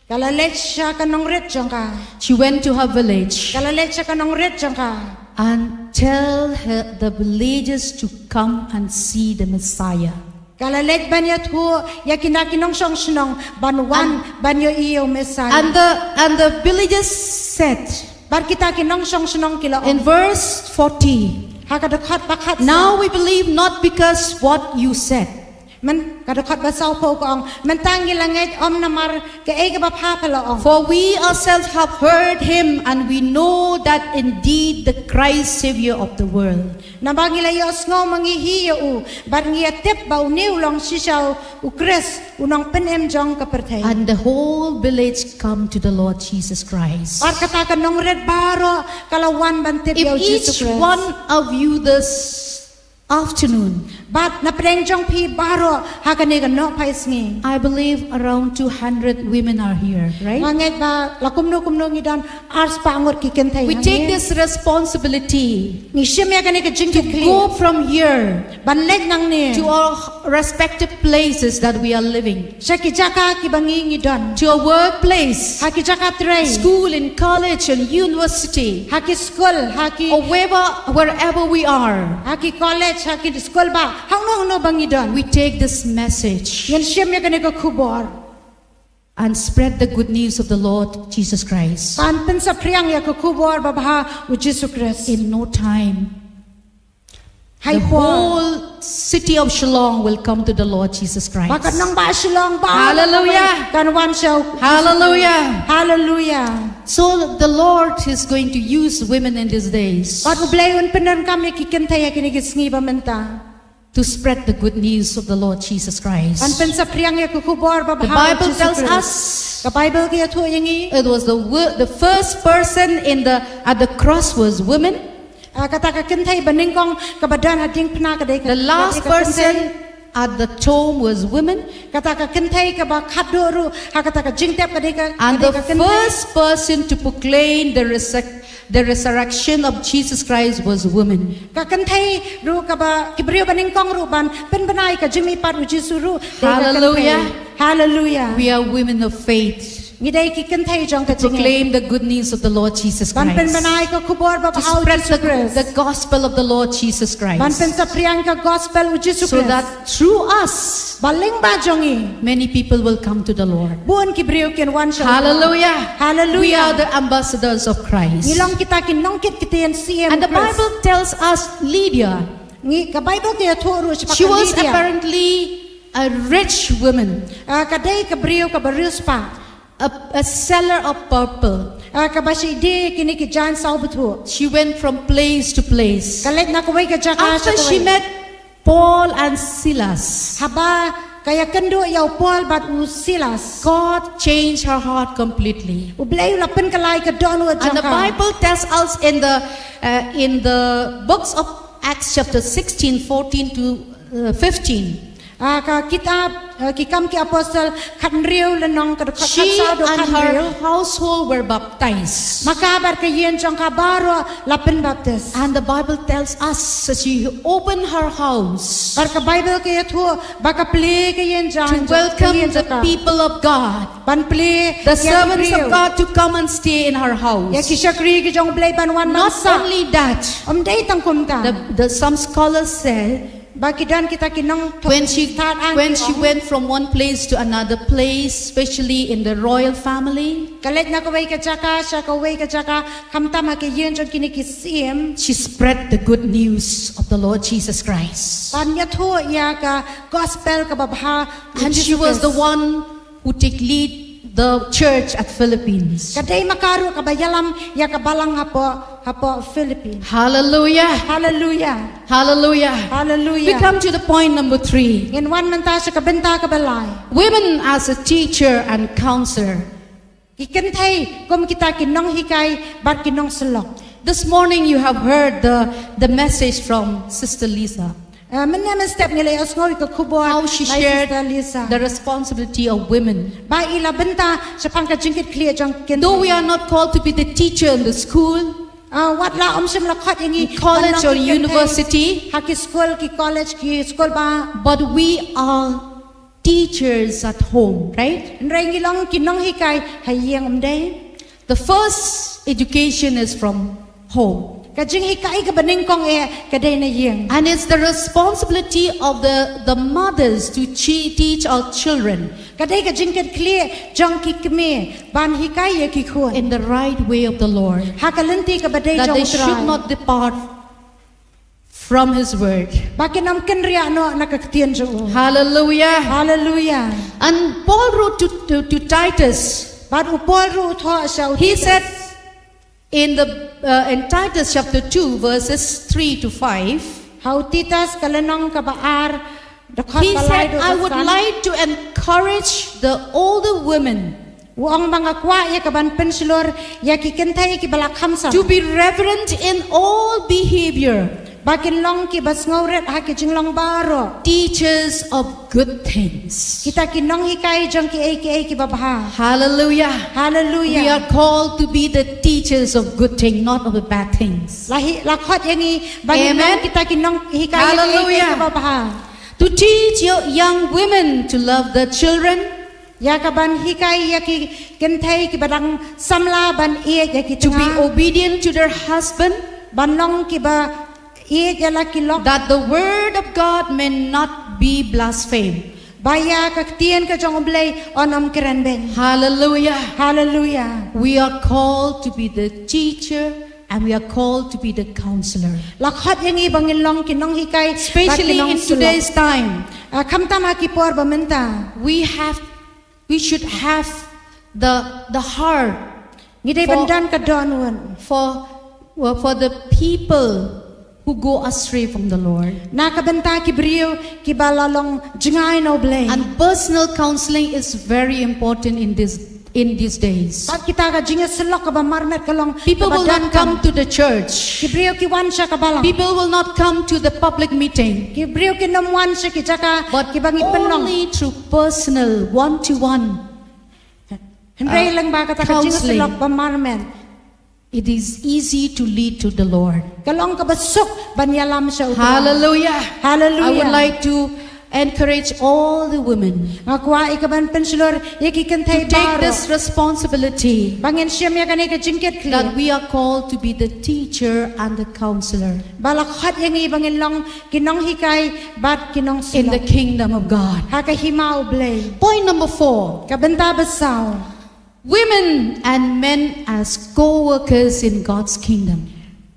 Ka la leit sha ka nongrit jong ka. She went to her village. Ka la leit sha ka nongrit jong ka. And tell her, the villagers to come and see the Messiah. Ka la leit ban ïathuh ïa kine ki nongshong shnong ban wan, and ban ïohi ïa U Messiah. And the, and the villagers said, bad kita ki nongshong shnong ki la ong. In verse forty, ha ka dkhot ba khatsaw. Now we believe not because what you said. Myn-, ka dkhot ba sawphew ka ong, mynta ngi la ngeit ym namar kaei kaba pha pha la ong. For we ourselves have heard him, and we know that indeed the Christ, Savior of the world. Naba ngi la ïohsngew ma ngi hi ïa u, bad ngi ïa tip ba une u long shisha U Khrist, u Nongpynim jong ka pyrthei. And the whole village come to the Lord Jesus Christ. Bad kata ka nongrit baroh ka la wan ban tip ïa U Jisu Khrist. If each one of you this afternoon, bad na pdeng jong phi baroh ha kane ka nohphaisngi, I believe around two hundred women are here, right? Nga ngeit ba la kumno kumno ngi don arspah ngut ki kynthei hangne. We take this responsibility, ngi shim ïa kane ka jingkitkhlieh, to go from here, ban leit nangne, to our respective places that we are living. Sha ki jaka kiba ngi ngi don. To a workplace. Ha ki jaka trei. School and college and university. Ha ki skul, ha ki. Or wherever, wherever we are. Ha ki college, ha ki skul ba, hangno hangno ba ngi don. We take this message. Ngin shim ïa kane ka khubor. And spread the good news of the Lord Jesus Christ. Ban pynsaphriang ïa ka khubor babha U Jisu Khrist. In no time, the whole city of Shillong will come to the Lord Jesus Christ. Ba ka nongbah Shillong ba, hallelujah, kan wan sha U Jisu Khrist. Hallelujah. Hallelujah. So the Lord is going to use women in these days. Bad U Blei un pyndonkam ïa ki kynthei ha kine ki sngi ba mynta. To spread the good news of the Lord Jesus Christ. Ban pynsaphriang ïa ka khubor babha U Jisu Khrist. The Bible tells us, ka Bible ka ïathuh ïa ngi, it was the wo-, the first person in the, at the cross was woman. Ah, kata ka kynthei banyngkong kaba don ha diengphna ka dei ka, ka dei ka kynthei. The last person at the tomb was woman. Kata ka kynthei kaba khadduh ruh ha kata ka jingtep ka dei ka, ka dei ka kynthei. And the first person to proclaim the resur-, the resurrection of Jesus Christ was woman. Ka kynthei ruh kaba, ki briew banyngkong ruh ban pynbna ïa ka jingmihpat U Jisu ruh dei ka kynthei. Hallelujah. Hallelujah. We are women of faith. Ngi dei ki kynthei jong ka jingngeit. Proclaim the good news of the Lord Jesus Christ. Ban pynbna ïa ka khubor babha u Jisu Khrist. To spread the, the gospel of the Lord Jesus Christ. Ban pynsaphriang ka gospel u Jisu Khrist. So that through us, ba lyngba jong ngi, many people will come to the Lord. Bun ki briew kin wan sha u Trai. Hallelujah. Hallelujah. We are the ambassadors of Christ. Ngi long kita ki nongkitkytien siem Khrist. And the Bible tells us Lydia. Ngi, ka Bible ka ïathuh ruh shaphang ka Lydia. She was apparently a rich woman. Ah, ka dei ka briew kaba riewspah. A, a seller of purple. Ah, kaba shah die kine ki jaiñ saw bthuh. She went from place to place. Ka leit na kawei ka jaka sha kawei. After she met Paul and Silas, haba ka ïakynduh ïa u Paul bad u Silas, God changed her heart completely. U Blei u la pynkylla ïa ka dohnud jong ka. And the Bible tells us in the, uh, in the books of Acts chapter sixteen, fourteen to, uh, fifteen. Ah, ka kitab, ah, Ki Kam ki Apostol khathynriew lynnong ka dkhot khatsaw haduh khathynriew. She and her household were baptized. Ma ka bad ka ïing jong ka baroh la pynbaptis. And the Bible tells us that she opened her house. Bad ka Bible ka ïathuh ba ka plie ka ïing jong ka. To welcome the people of God. Ban plie ïa ki briew. The servants of God to come and stay in her house. Ïa ki shakri ki jong u Blei ban wan ban sah. Not only that, ym dei tang kumta. The, the, some scholars say, ba ki don kita ki nongthoh, when she, when she went from one place to another place, especially in the royal family, ka leit na kawei ka jaka sha kawei ka jaka, khamtam ha ki ïing jong kine ki siem. She spread the good news of the Lord Jesus Christ. Ban ïathuh ïa ka gospel kaba bha. And she was the one who take lead the church at Philippines. Ka dei ma ka ruh kaba ïalam ïa ka balang hapoh, hapoh Philippines. Hallelujah. Hallelujah. Hallelujah. Hallelujah. We come to the point number three. Ngin wan mynta sha ka bynta kaba lai. Women as a teacher and counselor. Ki kynthei kum kita ki nonghikai bad ki nongsyllok. This morning you have heard the, the message from Sister Lisa. Ah, mynne mynstep ngi la ïohsngew ïa ka khubor. How she shared the responsibility of women. Ba i la bynta shaphang ka jingkitkhlieh jong ki kynthei. Though we are not called to be the teacher in the school, ah, wat la ym shym la khot ïa ngi ban long ki kynthei, college or university, ha ki skul, ki college, ki skul bah. But we are teachers at home, right? Hynrei ngi long ki nonghikai ha ïing, ym dei? The first education is from home. Ka jinghikai kaba nyngkong eh ka dei na ïing. And it's the responsibility of the, the mothers to che-, teach our children. Ka dei ka jingkitkhlieh jong ki kmie ban hikai ïa ki khun. In the right way of the Lord. Ha ka lynti kaba dei jong U Trai. That they should not depart from his word. Ba kin ym kynriah noh na ka ktien jong u. Hallelujah. Hallelujah. And Paul wrote to, to, to Titus. Bad u Paul ruh u thoh sha u Titus. He said in the, uh, in Titus chapter two, verses three to five, ha u Titus ka lynnong kaba ar, dkhot ba lai haduh ba san. He said, "I would like to encourage the older women." U ong ba nga kwah ïa ka ban pynshlur ïa ki kynthei kiba la kham san. To be reverent in all behavior. Ba kin long kiba sngewrit ha ki jinglong baroh. Teachers of good things. Kita ki nonghikai jong kiei kiei kiba bha. Hallelujah. Hallelujah. We are called to be the teachers of good things, not of the bad things. La hi-, la khot ïa ngi ba ngin long kita ki nonghikai jong kiei kiei kiba bha. Amen. Hallelujah. To teach your young women to love their children. Ïa ka ban hikai ïa ki kynthei kiba dang samla ban ïeit ïa ki tnga. To be obedient to their husband. Ban long kiba ïeit ïa la ki lok. That the word of God may not be blasphemed. Ba ïa ka ktien ka jong U Blei un ym kren beiñ. Hallelujah. Hallelujah. We are called to be the teacher and we are called to be the counselor. La khot ïa ngi ba ngin long ki nonghikai bad ki nongsyllok. Especially in today's time. Ah, khamtam ha ki por ba mynta. We have We should have the, the heart. Ngi dei ban don ka dohnud. For, for, for the people who go astray from the Lord. Na ka bynta ki briew kiba la long jngai na U Blei. And personal counseling is very important in this, in these days. Bad kita ka jingïasyllok kaba marmet ka long kaba donkam. People will not come to the church. Ki briew ki wan sha ka balang. People will not come to the public meeting. Ki briew kin ym wan sha ki jaka kiba ngi pynlong. But only through personal, one-to-one, uh, counseling. Hynrei lyngba kata ka jingïasyllok ba marmet. It is easy to lead to the Lord. Ka long kaba suk ban ïalam sha U Trai. Hallelujah. Hallelujah. I would like to, encourage all the women Nga kwah ïa ka ban pynshlur ïa ki kynthei to take baroh. This responsibility Ba ngin shim ïa kane ka jingkitkhlieh. That we are called to be the teacher and the counselor Ba la khot ïa ngi ba ngin long ki nonghikai bad ki in the nongsylok. Kingdom of God. Ha ka hima U Blei. Point number four. Ka bynta ba saw. Women and men as co-workers in God's kingdom.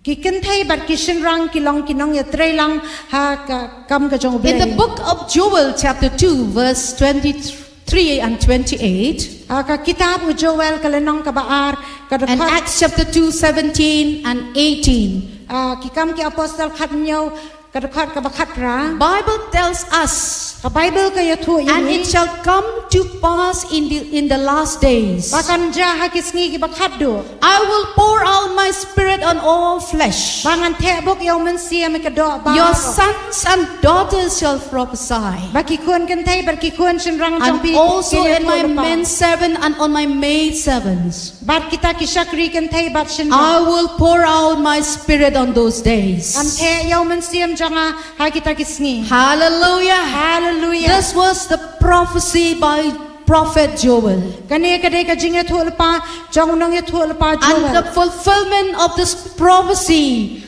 Ki kynthei bad ki shynrang ki long ki nongïatreilang ha ka kam ka jong U Blei. In the book of Joel, chapter two, verse twenty-three and twenty-eight, Ha ka kitab u Joel ka lynnong kaba ar ka and dkhot. Acts chapter two, seventeen and eighteen, Ha ki Kam ki Apostol khathynñiew ka dkhot kaba khatphra. Bible tells us, Ka Bible ka ïathuh ïa and ngi. It shall come to pass in the, in the last days, Ba kan jia ha ki sngi kiba khatduh. I will pour out my spirit on all flesh. Ba ngan theh buk ïa U Mynsiem ïa ka doh baroh. Your sons and daughters shall prophesy. Ba ki khun kynthei bad ki khun shynrang jong And phi also kin in my ïathuh lypa. Men servant and on my maid servants. Bad kita ki shakri kynthei bad shynrang. I will pour out my spirit on those days. Ngan theh ïa U Mynsiem jong nga ha kita ki sngi. Hallelujah. Hallelujah. This was the prophecy by prophet Joel. Kane ka dei ka jingïathuh lypa jong u nongïathuh lypa Joel. And the fulfillment of this prophecy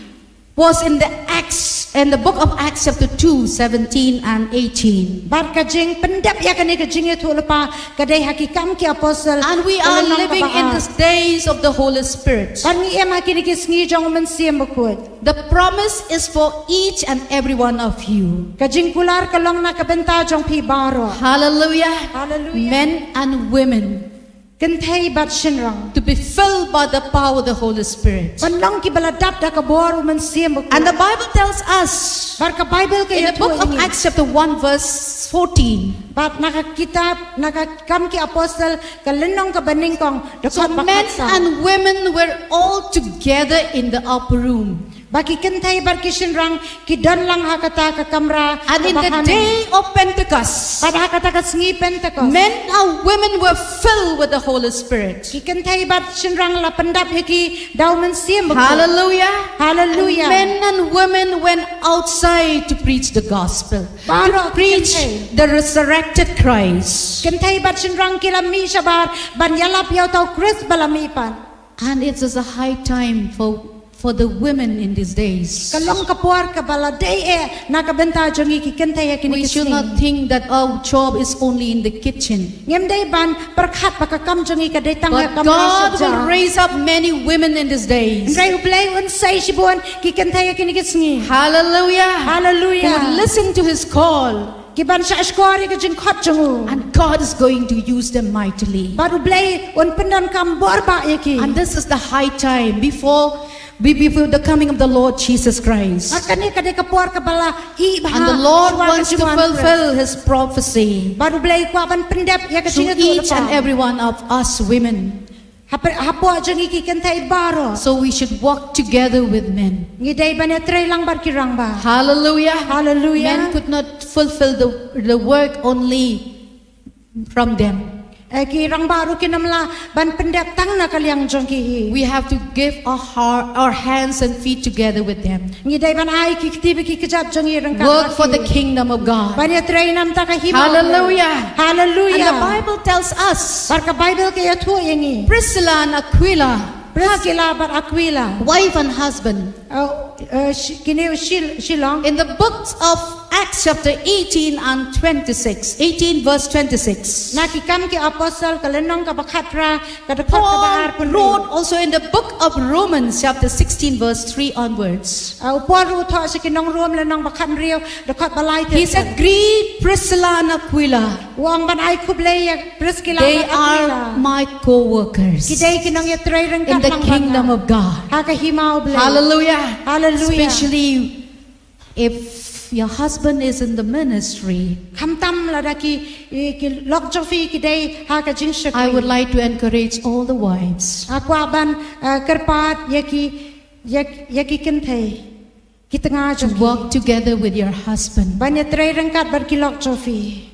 was in the Acts, in the book of Acts chapter two, seventeen and eighteen. Bad ka jingpyndep ïa kane ka jingïathuh lypa ka dei ha ki Kam ki Apostol. And we ka are lynnong living kaba in ar. These days of the Holy Spirit. Bad ngi im ha kine ki sngi jong U Mynsiem Bakhuid. The promise is for each and every one of you. Ka jingkular ka long na ka bynta jong phi baroh. Hallelujah. Hallelujah. Men and women. Kynthei bad shynrang. To be filled by the power of the Holy Spirit. Ban long kiba la dap da ka bor U Mynsiem Bakhuid. And the Bible tells us Bad ka Bible ka in the book ïathuh of ïa ngi. Acts chapter one verse fourteen. Bad na ka kitab, na ka Kam ki Apostol ka lynnong kaba nyngkong. So Dkhot ba men khatsaw. And women were all together in the upper room. Ba ki kynthei bad ki shynrang ki don lang ha kata ka kamra. And in the day of Pentecost, bad ha kata ka sngi Pentecost, men and women were filled with the Holy Spirit. Ki kynthei bad shynrang la pyndap ïa ki da U Mynsiem Bakhuid. Hallelujah. Hallelujah. And men and women went outside to preach the gospel. Baroh ki kynthei. To preach the resurrected Christ. Kynthei bad shynrang ki la mih shabar ban ïalap ïa uta u Khrist ba la mihpat. And it is a high time for, for the women in these days. Ka long ka por kaba la dei eh na ka bynta jong ngi ki kynthei ha kine ki sngi. We should not think that our job is only in the kitchen. Ngim dei ban pyrkhat ba ka kam jong ngi ka dei tang ha ka kamra. But God will raise up many women in these days. Hynrei U Blei un sei shibun ki kynthei ha kine ki sngi. Hallelujah. Hallelujah. Who will listen to his call. Ki ban shahshkor ïa ka jingkhot jong u. And God is going to use them mightily. Bad U Blei un pyndonkam bor bha ïa ki. And this is the high time before, be-, before the coming of the Lord Jesus Christ. Bad kane ka dei ka por kaba la ih bha. And the Lord wants to fulfill his prophecy. Bad U Blei u kwah ban pyndep ïa ka jingïathuh lypa. Through each and every one of us women. Hapoh, hapoh jong ngi ki kynthei baroh. So we should walk together with men. Ngi dei ban ïatrei lang bad ki rangbah. Hallelujah. Hallelujah. Men could not fulfill the, the work only from them. Eh, ki rangbah ruh kin ym lah ban pyndep tang na ka liang jong ki hi. We have to give our heart, our hands and feet together with them. Ngi dei ban ai ki kti bad ki kjat jong ngi ryngkat bad ki. Work for the kingdom of God. Ban ïatrei na ka bynta ka hima. Hallelujah. Hallelujah. And the Bible tells us. Bad ka Bible ka ïathuh ïa ngi. Priscilla and Aquila. Priscilla bad Aquila. Wife and husband. Uh, uh, shi-, kine shi-, shi long. In the books of Acts chapter eighteen and twenty-six, eighteen verse twenty-six. Na ki Kam ki Apostol ka lynnong kaba khatphra, ka dkhot kaba arphew. Paul wrote also in the book of Romans chapter sixteen verse three onwards. Uh, u Paul ruh u thoh sha ki nong Rom lynnong ba khathynriew, dkhot ba lai. He said, "Greet Priscilla and Aquila." U ong ban ai khublei ïa Priscilla bad Aquila. They are my co-workers. Ki dei ki nongïatrei ryngkat lang bad nga. In the kingdom of God. Ha ka hima U Blei. Hallelujah. Hallelujah. Especially if your husband is in the ministry. Khamtam lada ki, ki lok jong phi ki dei ha ka jingshakri. I would like to encourage all the wives. Nga kwah ban, uh, kyrpad ïa ki, ïa, ïa ki kynthei. Ki tnga jong phi. To work together with your husband. Ban ïatrei ryngkat bad ki lok jong phi.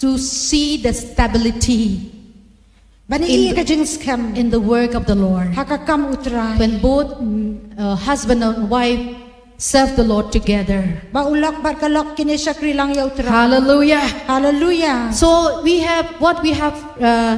To see the stability. Ban ïohi ïa ka jingskhem. In the work of the Lord. Ha ka kam U Trai. When both, mm, uh, husband and wife serve the Lord together. Ba u lok bad ka lok kin ïa shakri lang ïa u Trai. Hallelujah. Hallelujah. So we have what we have uh,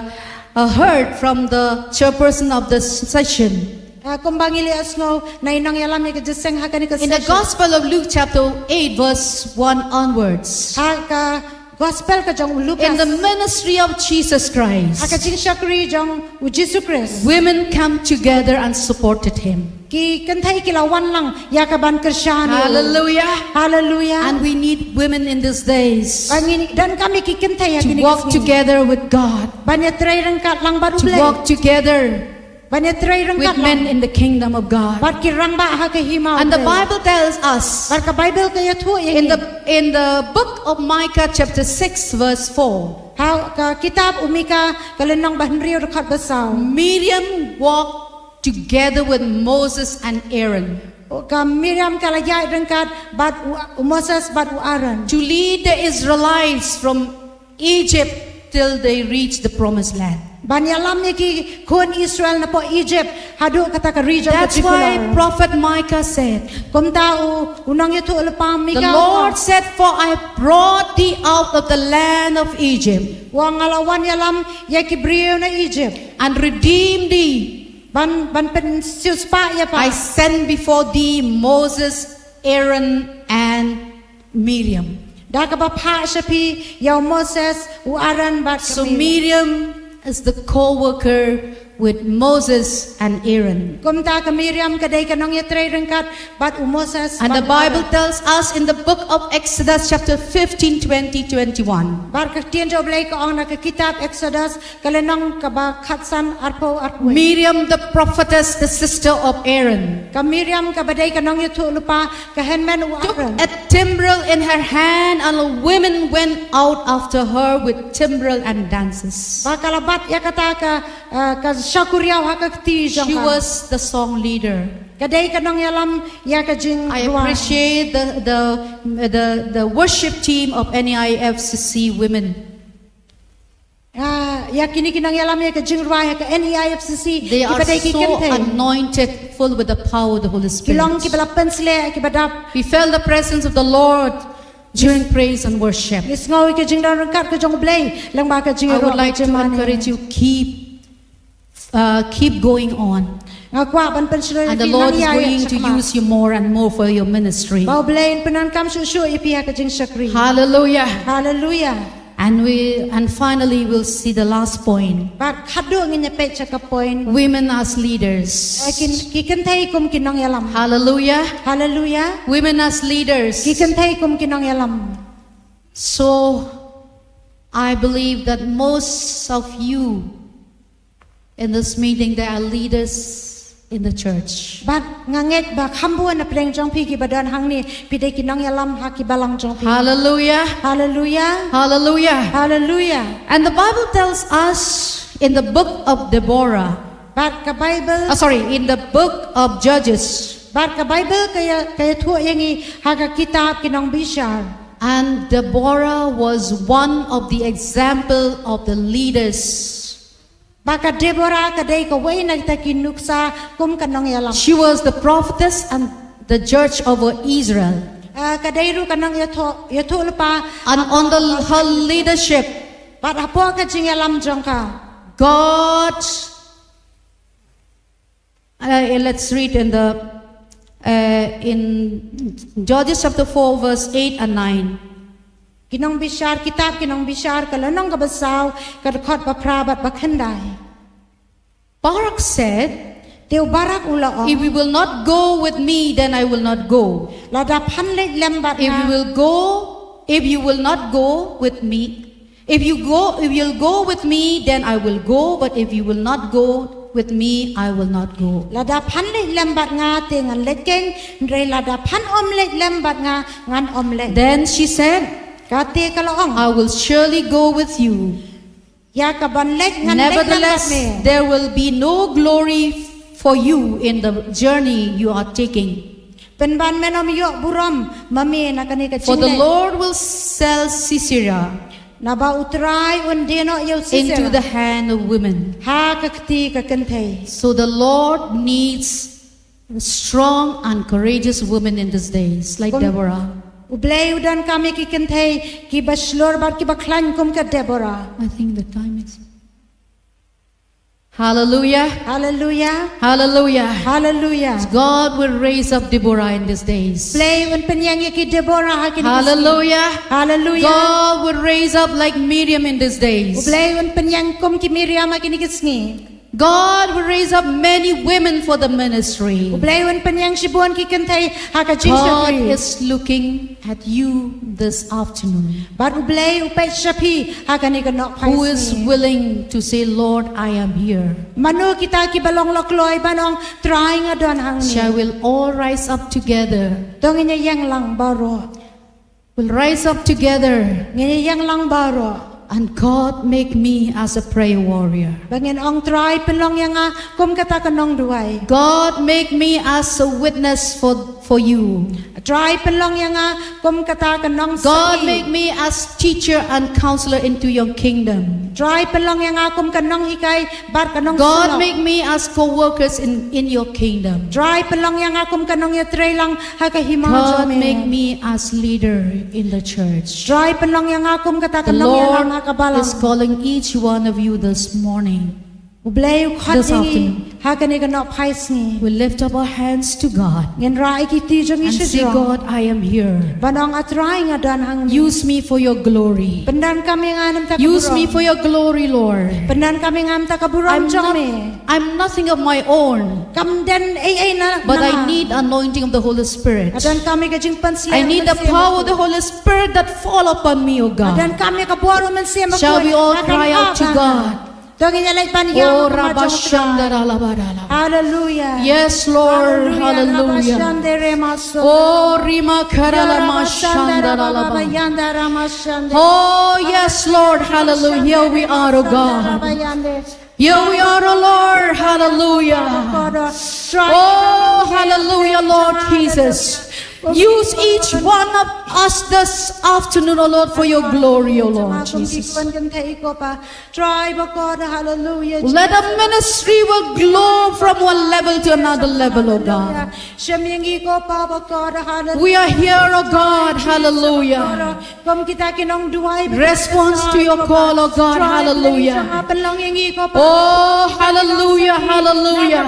uh, heard from the chairperson of this session. Uh, kumba ngi la ïohsngew na i nongïalam ïa ka jingïaseng ha kane ka In the session. Gospel of Luke, chapter eight, verse one onwards. Ha ka gospel ka jong u Lukas. In the ministry of Jesus Ha ka Christ, jingshakri jong u Jisu Khrist. Women come together and supported him. Ki kynthei ki la wan lang ïa ka ban kyrshan ïa u. Hallelujah. Hallelujah. And we need women in these days Ba ngi donkam ïa ki kynthei ha to kine walk ki sngi. Together with God, Ban ïatrei ryngkat lang bad u to Blei. Walk together Ban ïatrei with ryngkat men lang. In the kingdom of God. Bad ki rangbah ha ka hima u Blei. And the Bible tells us Bad ka Bible ka ïathuh ïa in ngi. The in the book of Micah, chapter six, verse four. Ha ka kitab u Mika ka lynnong ba hynriew dkhot ba saw. Miriam walked together with Moses and Aaron. Ka Miriam ka la ïaid ryngkat bad u, u Moses bad u Aaron. To lead the Israelites from Egypt till they reach the promised land. Ban ïalam ïa ki khun Israel napoh Egypt haduh kata ka ri jong ka. That's why Prophet Micah said, kumta u, u nongïathuhlypa Mika. The Lord said, "For I brought thee out of the land of Egypt." Wa nga la wan ïalam ïa ki briew na Egypt. And redeemed thee. Ban ban pynsiewspah ïa pha. I sent before thee Moses, Aaron, and Miriam. Da kaba phah sha phi ïa u Moses, u Aaron bad ka Miriam. So Miriam is the co-worker with Moses and Aaron. Kumta ka Miriam ka dei ka nongïatrei ryngkat bad u Moses. And the Bible tells us in the book of Exodus chapter fifteen, twenty, twenty-one. Bad ka ktien jong u Blei ka ong na ka kitab Exodus ka lynnong kaba khatsan arphew arphew. Miriam the prophetess, the sister of Aaron. Ka Miriam kaba dei ka nongïathuhlypa ka hynmen u Aaron. Took a timbrel in her hand and the women went out after her with timbrel and dances. Ba ka la bat ïa kata ka, uh, ka shakuriaw ha ka kti jong ka. She was the song leader. Ka dei ka nongïalam ïa ka jingrwai. I appreciate the the the the worship team of N E I F C C women. Ah, ïa kine ki nongïalam ïa ka jingrwai ha ka N E I F C C. They are so anointed, full with the power of the Holy Spirit. Ki long kiba la pynsleh, kiba dap. We felt the presence of the Lord during praise and worship. Ngi sngew ïa ka jingdon ryngkat ka jong u Blei lyngba ka jingïaroh. I would like to encourage you, keep uh, keep going on. Nga kwah ban pynshlur ïa phi. And the Lord is going to use you more and more for your ministry. Ba u Blei un pyndonkam shuh shuh ïa phi ha ka jingshakri. Hallelujah. Hallelujah. And we and finally we'll see the last point. Bad khatduh ngin ïa peit sha ka point. Women as leaders. Eh, ki, ki kynthei kum ki nongïalam. Hallelujah. Hallelujah. Women as leaders. Ki kynthei kum ki nongïalam. So I believe that most of you in this meeting, there are leaders in the church. Bad nga ngeit ba kham bun na pdeng jong phi kiba don hangne, phi dei ki nongïalam ha ki balang jong phi. Hallelujah. Hallelujah. Hallelujah. Hallelujah. And the Bible tells us in the book of Deborah. Bad ka Bible. Oh, sorry, in the book of Judges. Bad ka Bible ka ïa, ka ïathuh ïa ngi ha ka kitab Ki Nongbishar. And Deborah was one of the example of the leaders. Ba ka Deborah ka dei kawei na kita ki nuksa kum ka nongïalam. She was the prophetess and the judge over Israel. Ah, ka dei ruh ka nongïathuh, ïathuhlypa. And on the, her leadership, bad hapoh ka jingïalam jong ka, God, uh, let's read in the uh, in Judges chapter four, verse eight and nine. Ki Nongbishar, kitab Ki Nongbishar ka lynnong kaba saw, ka dkhot ba phra bad ba khyndai. Barak said, te u Barak u la ong, "If you will not go with me, then I will not go. Lada phan leit lem bad nga." If you will go, if you will not go with me, if you go, if you'll go with me, then I will go, but if you will not go with me, I will not go. Lada phan leit lem bad nga te ngan leit keiñ, hynrei lada phan ym leit lem bad nga, ngan ym leit. Then she said, ka te ka la ong, "I will surely go with you. Ïa ka ban leit ngan leit lem bad me. Nevertheless, there will be no glory for you in the journey you are taking. Pynban men ym ïoh burom ma me na kane ka jingleit. For the Lord will sell Sisera, naba u Trai un die noh ïa u Sisera, into the hand of women." Ha ka kti ka kynthei. So the Lord needs Strong and courageous women in these days, like Deborah. U Blei u donkam ïa ki kynthei kiba shlur bad kiba khlaiñ kum ka Deborah. I think the time is. Hallelujah. Hallelujah. Hallelujah. Hallelujah. God will raise up Deborah in these days. U Blei un pynïeng ïa ki Deborah ha kine ki sngi. Hallelujah. Hallelujah. God will raise up like Miriam in these days. U Blei un pynïeng kum ki Miriam ha kine ki sngi. God will raise up many women for the ministry. U Blei un pynïeng shibun ki kynthei ha ka jingshakri. God is looking at you this afternoon. Bad U Blei u peit sha phi ha kane ka nohphai sngi. Who is willing to say, "Lord, I am here." Mano kita kiba long la kloi ban ong, "Trai, nga don hangne." Shall we all rise up together? To ngin ïeng lang baroh. We'll rise up together. Ngin ïeng lang baroh. And God, make me as a prayer warrior. Ba ngin ong, "Trai, pynlong ïa nga kum kata ka nongduwai." God, make me as a witness for, for you. Trai, pynlong ïa nga kum kata ka nongsakhi. God, make me as teacher and counselor into your kingdom. Trai, pynlong ïa nga kum ka nonghikai bad ka nongsngew. God, make me as co-workers in, in your kingdom. Trai, pynlong ïa nga kum ka nongïatreilang ha ka hima jong me. God, make me as leader in the church. Trai, pynlong ïa nga kum kata ka nongïalam ha ka balang. The Lord is calling each one of you this morning. U Blei u khot ïa ngi ha kane ka nohphai sngi. We lift up our hands to God. Ngin rah ïa ki kti jong ngi sha jrong. And say, "God, I am here. Ban ong, 'A Trai, nga don hangne.' Use me for your glory. Pyndonkam ïa nga namar ka burom. Use me for your glory, Lord. Pyndonkam ïa nga namar ka burom jong me. I'm nothing of my own. Kam don ei ei na nga. But I need anointing of the Holy Spirit. Nga donkam ïa ka jingpynshlur. I need the power of the Holy Spirit that fall upon me, O God." Nga donkam ïa ka bor u Mynsiem Bakhuid. Shall we all cry out to God? To ngin ïa leit ban ïap ha khmat jong U Trai. Hallelujah. Yes, Lord. Hallelujah. Oh, rima karala mashandara laba. Oh, yes, Lord. Hallelujah. Here we are, O God. Here we are, O Lord. Hallelujah. Oh, hallelujah, Lord Jesus. Use each one of us this afternoon, O Lord, for your glory, O Lord Jesus. Trai, Bakhuid, hallelujah. Let the ministry will glow from one level to another level, O God. Shem ïa ngi ko Pa, Bakhuid, hallelujah. We are here, O God, hallelujah. Kum kita ki nongduwai, response to your call, O God, hallelujah. Pynlong ïa ngi ko Pa. Oh, hallelujah, hallelujah.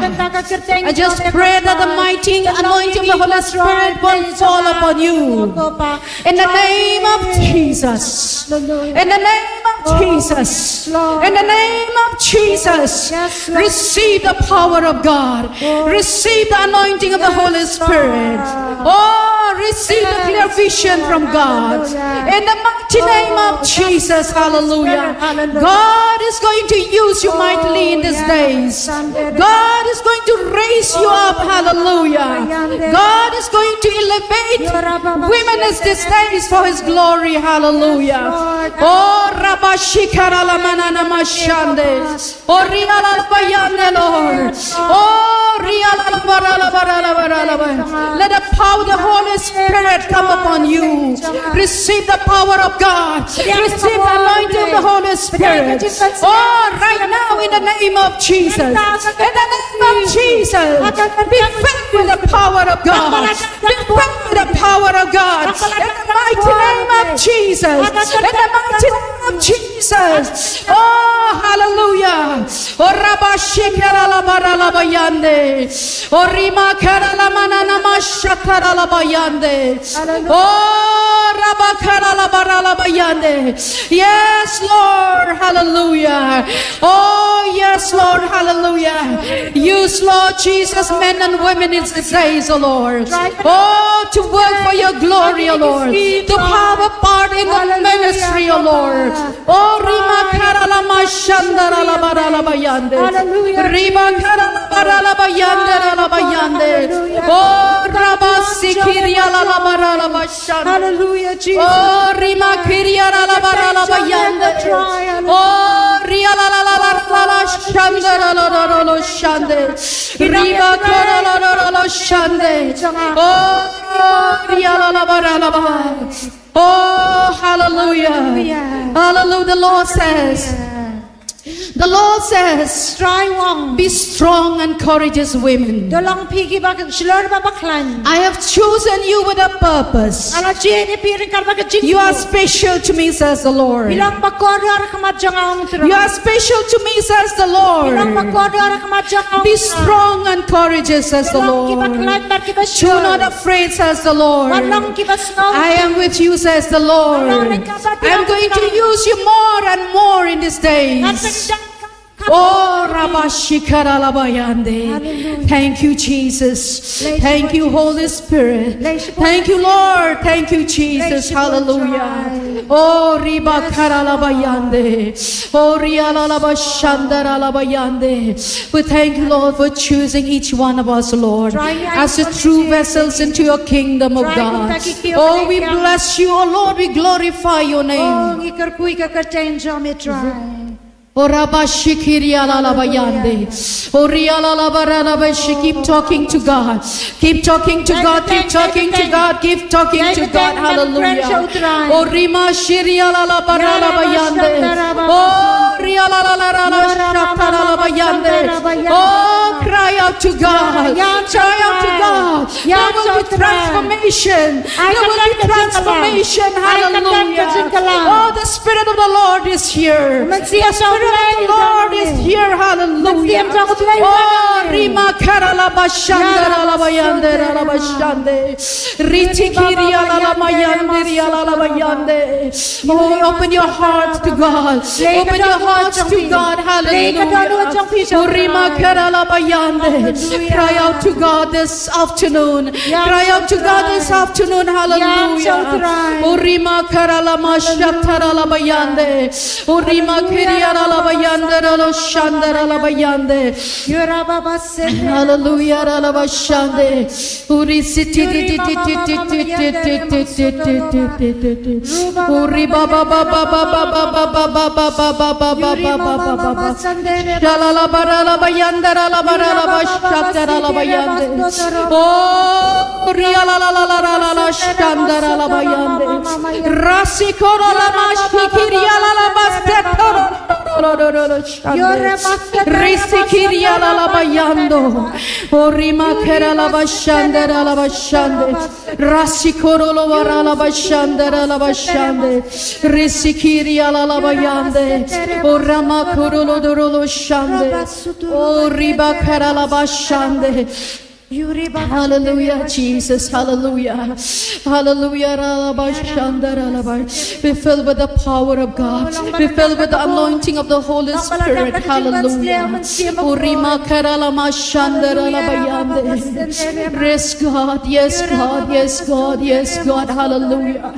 I just pray that the mighty anointing of the Holy Spirit will fall upon you. In the name of Jesus. In the name of Jesus. In the name of Jesus. Receive the power of God. Receive the anointing of the Holy Spirit. Oh, receive the clear vision from God. In the mighty name of Jesus. Hallelujah. God is going to use you mightily in these days. God is going to raise you up. Hallelujah. God is going to elevate women in these days for his glory. Hallelujah. Oh, Rabashikara Lamanana Mashande. Oh, Ria la la ba yande, Lord. Oh, Ria la la ba ra la ba ra la ba ra la ba. Let the power of the Holy Spirit come upon you. Receive the power of God. Receive the anointing of the Holy Spirit. Oh, right now in the name of Jesus. In the name of Jesus. Be filled with the power of God. Be filled with the power of God. In the mighty name of Jesus. In the mighty name of Jesus. Oh, hallelujah. Oh, rabashikara la bara la bayande. Oh, rimakara la manana mashatara la bayande. Oh, rabakara la bara la bayande. Yes, Lord. Hallelujah. Oh, yes, Lord. Hallelujah. Use, Lord Jesus, men and women in these days, oh Lord. Oh, to work for your glory, oh Lord. To have a part in the ministry, oh Lord. Oh, rimakara la mashandara la bara la bayande. Hallelujah, rimakara la bara la bayandara la bayande. Hallelujah. Oh, rabasikiria la la bara la bashande. Hallelujah, Jesus. Oh, rimakiriara la bara la bayande. Oh, ria la la la la la la shandara la la la la shande. Rimakara la la la la shande. Oh, ria la la bara la ba. Oh, hallelujah. Hallelujah. Hallelujah. The Lord says, The Lord says, Trai u ong, be strong and courageous women. To long phi kiba shlur bad bakhlaiñ. I have chosen you with a purpose. Nga la jied ïa phi ryngkat bad ka jingkyrkhu. You are special to me, says the Lord. Phi long bakordor ha khmat jong nga, ong U Trai. You are special to me, says the Lord. Phi long bakordor ha khmat jong nga, ong U Trai. Be strong and courageous, says the Lord. To long kiba khlaiñ bad kiba shlur. Do not afraid, says the Lord. Wat long kiba sngew. I am with you, says the Lord. Nga long ryngkat bad phi, ong U Trai. I'm going to use you more and more in these days. Ngan pynjah Oh, Rabashikara Labayande. Hallelujah. Thank you, Jesus. Thank you, Holy Spirit. Thank you, Lord. Thank you, Jesus. Hallelujah. Oh, Ribakara Labayande. Oh, Riala Labashandara Labayande. We thank you, Lord, for choosing each one of us, Lord, as the true vessels into your kingdom, oh God. Oh, we bless you, oh Lord, we glorify your name. Oh, ngi kyrkhu ïa ka kyrteng jong me, Trai. Orabashikirialalabayande. Orialalabaralabashi. Keep talking to God. Keep talking to God. Keep talking to God. Keep talking to God. Hallelujah. Orimashirialalabaralabayande. Orialalalaralashakarabayande. Oh, cry out to God. Cry out to God. There will be transformation. There will be transformation. Hallelujah. Oh, the Spirit of the Lord is here. The Spirit of the Lord is here. Hallelujah. Oh, Rima Karala Bashanda Rala Bayande Rala Bashande. Ritikiri Alala Mayandiri Alala Bayande. Oh, open your hearts to God. Open your hearts to God. Hallelujah. Urima Karala Bayande. Cry out to God this afternoon. Cry out to God this afternoon. Hallelujah. Urima Karala Mashatara Labayande. Urima Kiriara Labayande Ralo Shandara Labayande. Hallelujah. Rala Bashande. Uri siti di di di di di di di di di di di di di di di. Uri ba ba ba ba ba ba ba ba ba ba ba ba ba ba ba ba ba ba. Shala la bara la ba yanda ra la bara la ba shata ra la ba yande. Oh, uri la la la la la la la shanda ra la ba yande. Rasi koro la ma shikiri la la ba seto. Risikiria la la bayando. Orima kera la bashande la la bashande. Rasikoro lo wara la bashande la la bashande. Risikiria la la bayande. Orama koro lo doro lo shande. Oriba kera la bashande. Hallelujah, Jesus. Hallelujah. Hallelujah. Ralabashandaralaba. Be filled with the power of God. Be filled with the anointing of the Holy Spirit. Hallelujah. Urima karalamashandaralabayande. Yes, God. Yes, God. Yes, God. Yes, God. Hallelujah.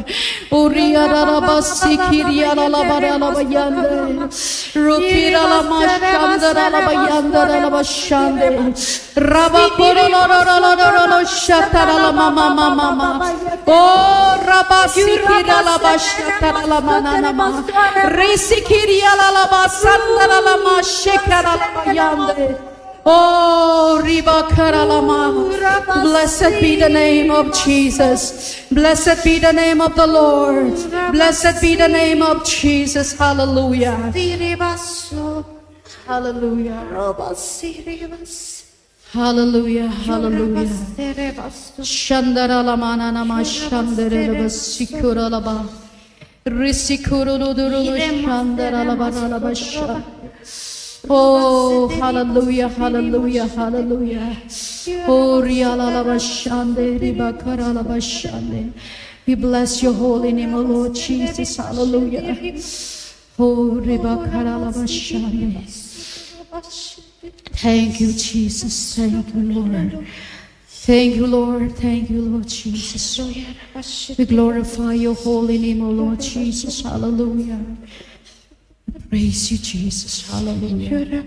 Uria ralabasikiria ralabaralabayande. Rukira lamashandaralabayande ralabashande. Rabakoro lo lo lo lo lo lo lo shatara la mama mama mama. Oh, rabasikira la bashatara la manana ma. Risikiria la la basandara la ma shekara la mayande. Oh, ribakara la ma. Blessed be the name of Jesus. Blessed be the name of the Lord. Blessed be the name of Jesus. Hallelujah. Hallelujah. Hallelujah, hallelujah. Shandara la manana ma shandara la ba sikura la ba. Risikuru duru shandara la ba la ba sha. Oh, hallelujah, hallelujah, hallelujah. Oh, ria la la ba shande, riba kara la ba shande. We bless your holy name, O Lord Jesus. Hallelujah. Oh, riba kara la ba shande. Thank you, Jesus. Thank you, Lord. Thank you, Lord. Thank you, Lord Jesus. We glorify your holy name, O Lord Jesus. Hallelujah. We praise you, Jesus. Hallelujah.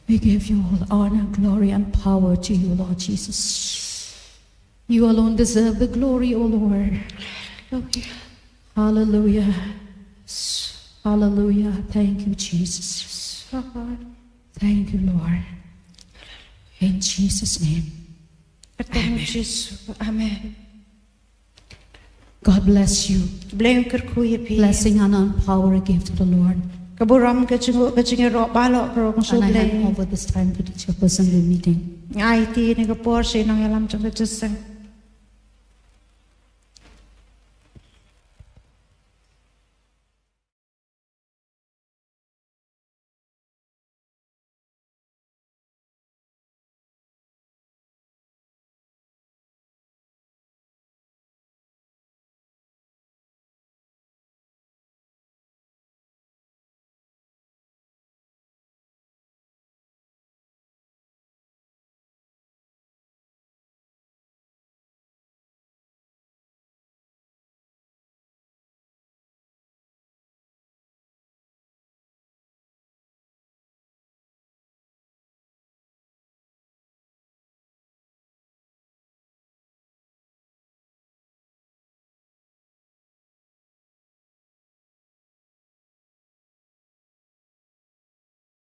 We give you all honor, glory, and power to you, Lord Jesus. You alone deserve the glory, O Lord. Hallelujah. Hallelujah. Thank you, Jesus. Thank you, Lord. In Jesus' name. Amen. God bless you. Blessing and honor and power give to the Lord. Burom ka jingïaroh baroh, baroh, kong shu And I Blei. Hand over this time to the chairperson of the meeting. Nga aiti ïa kane ka por sha i nongïalam jong ka jingïaseng.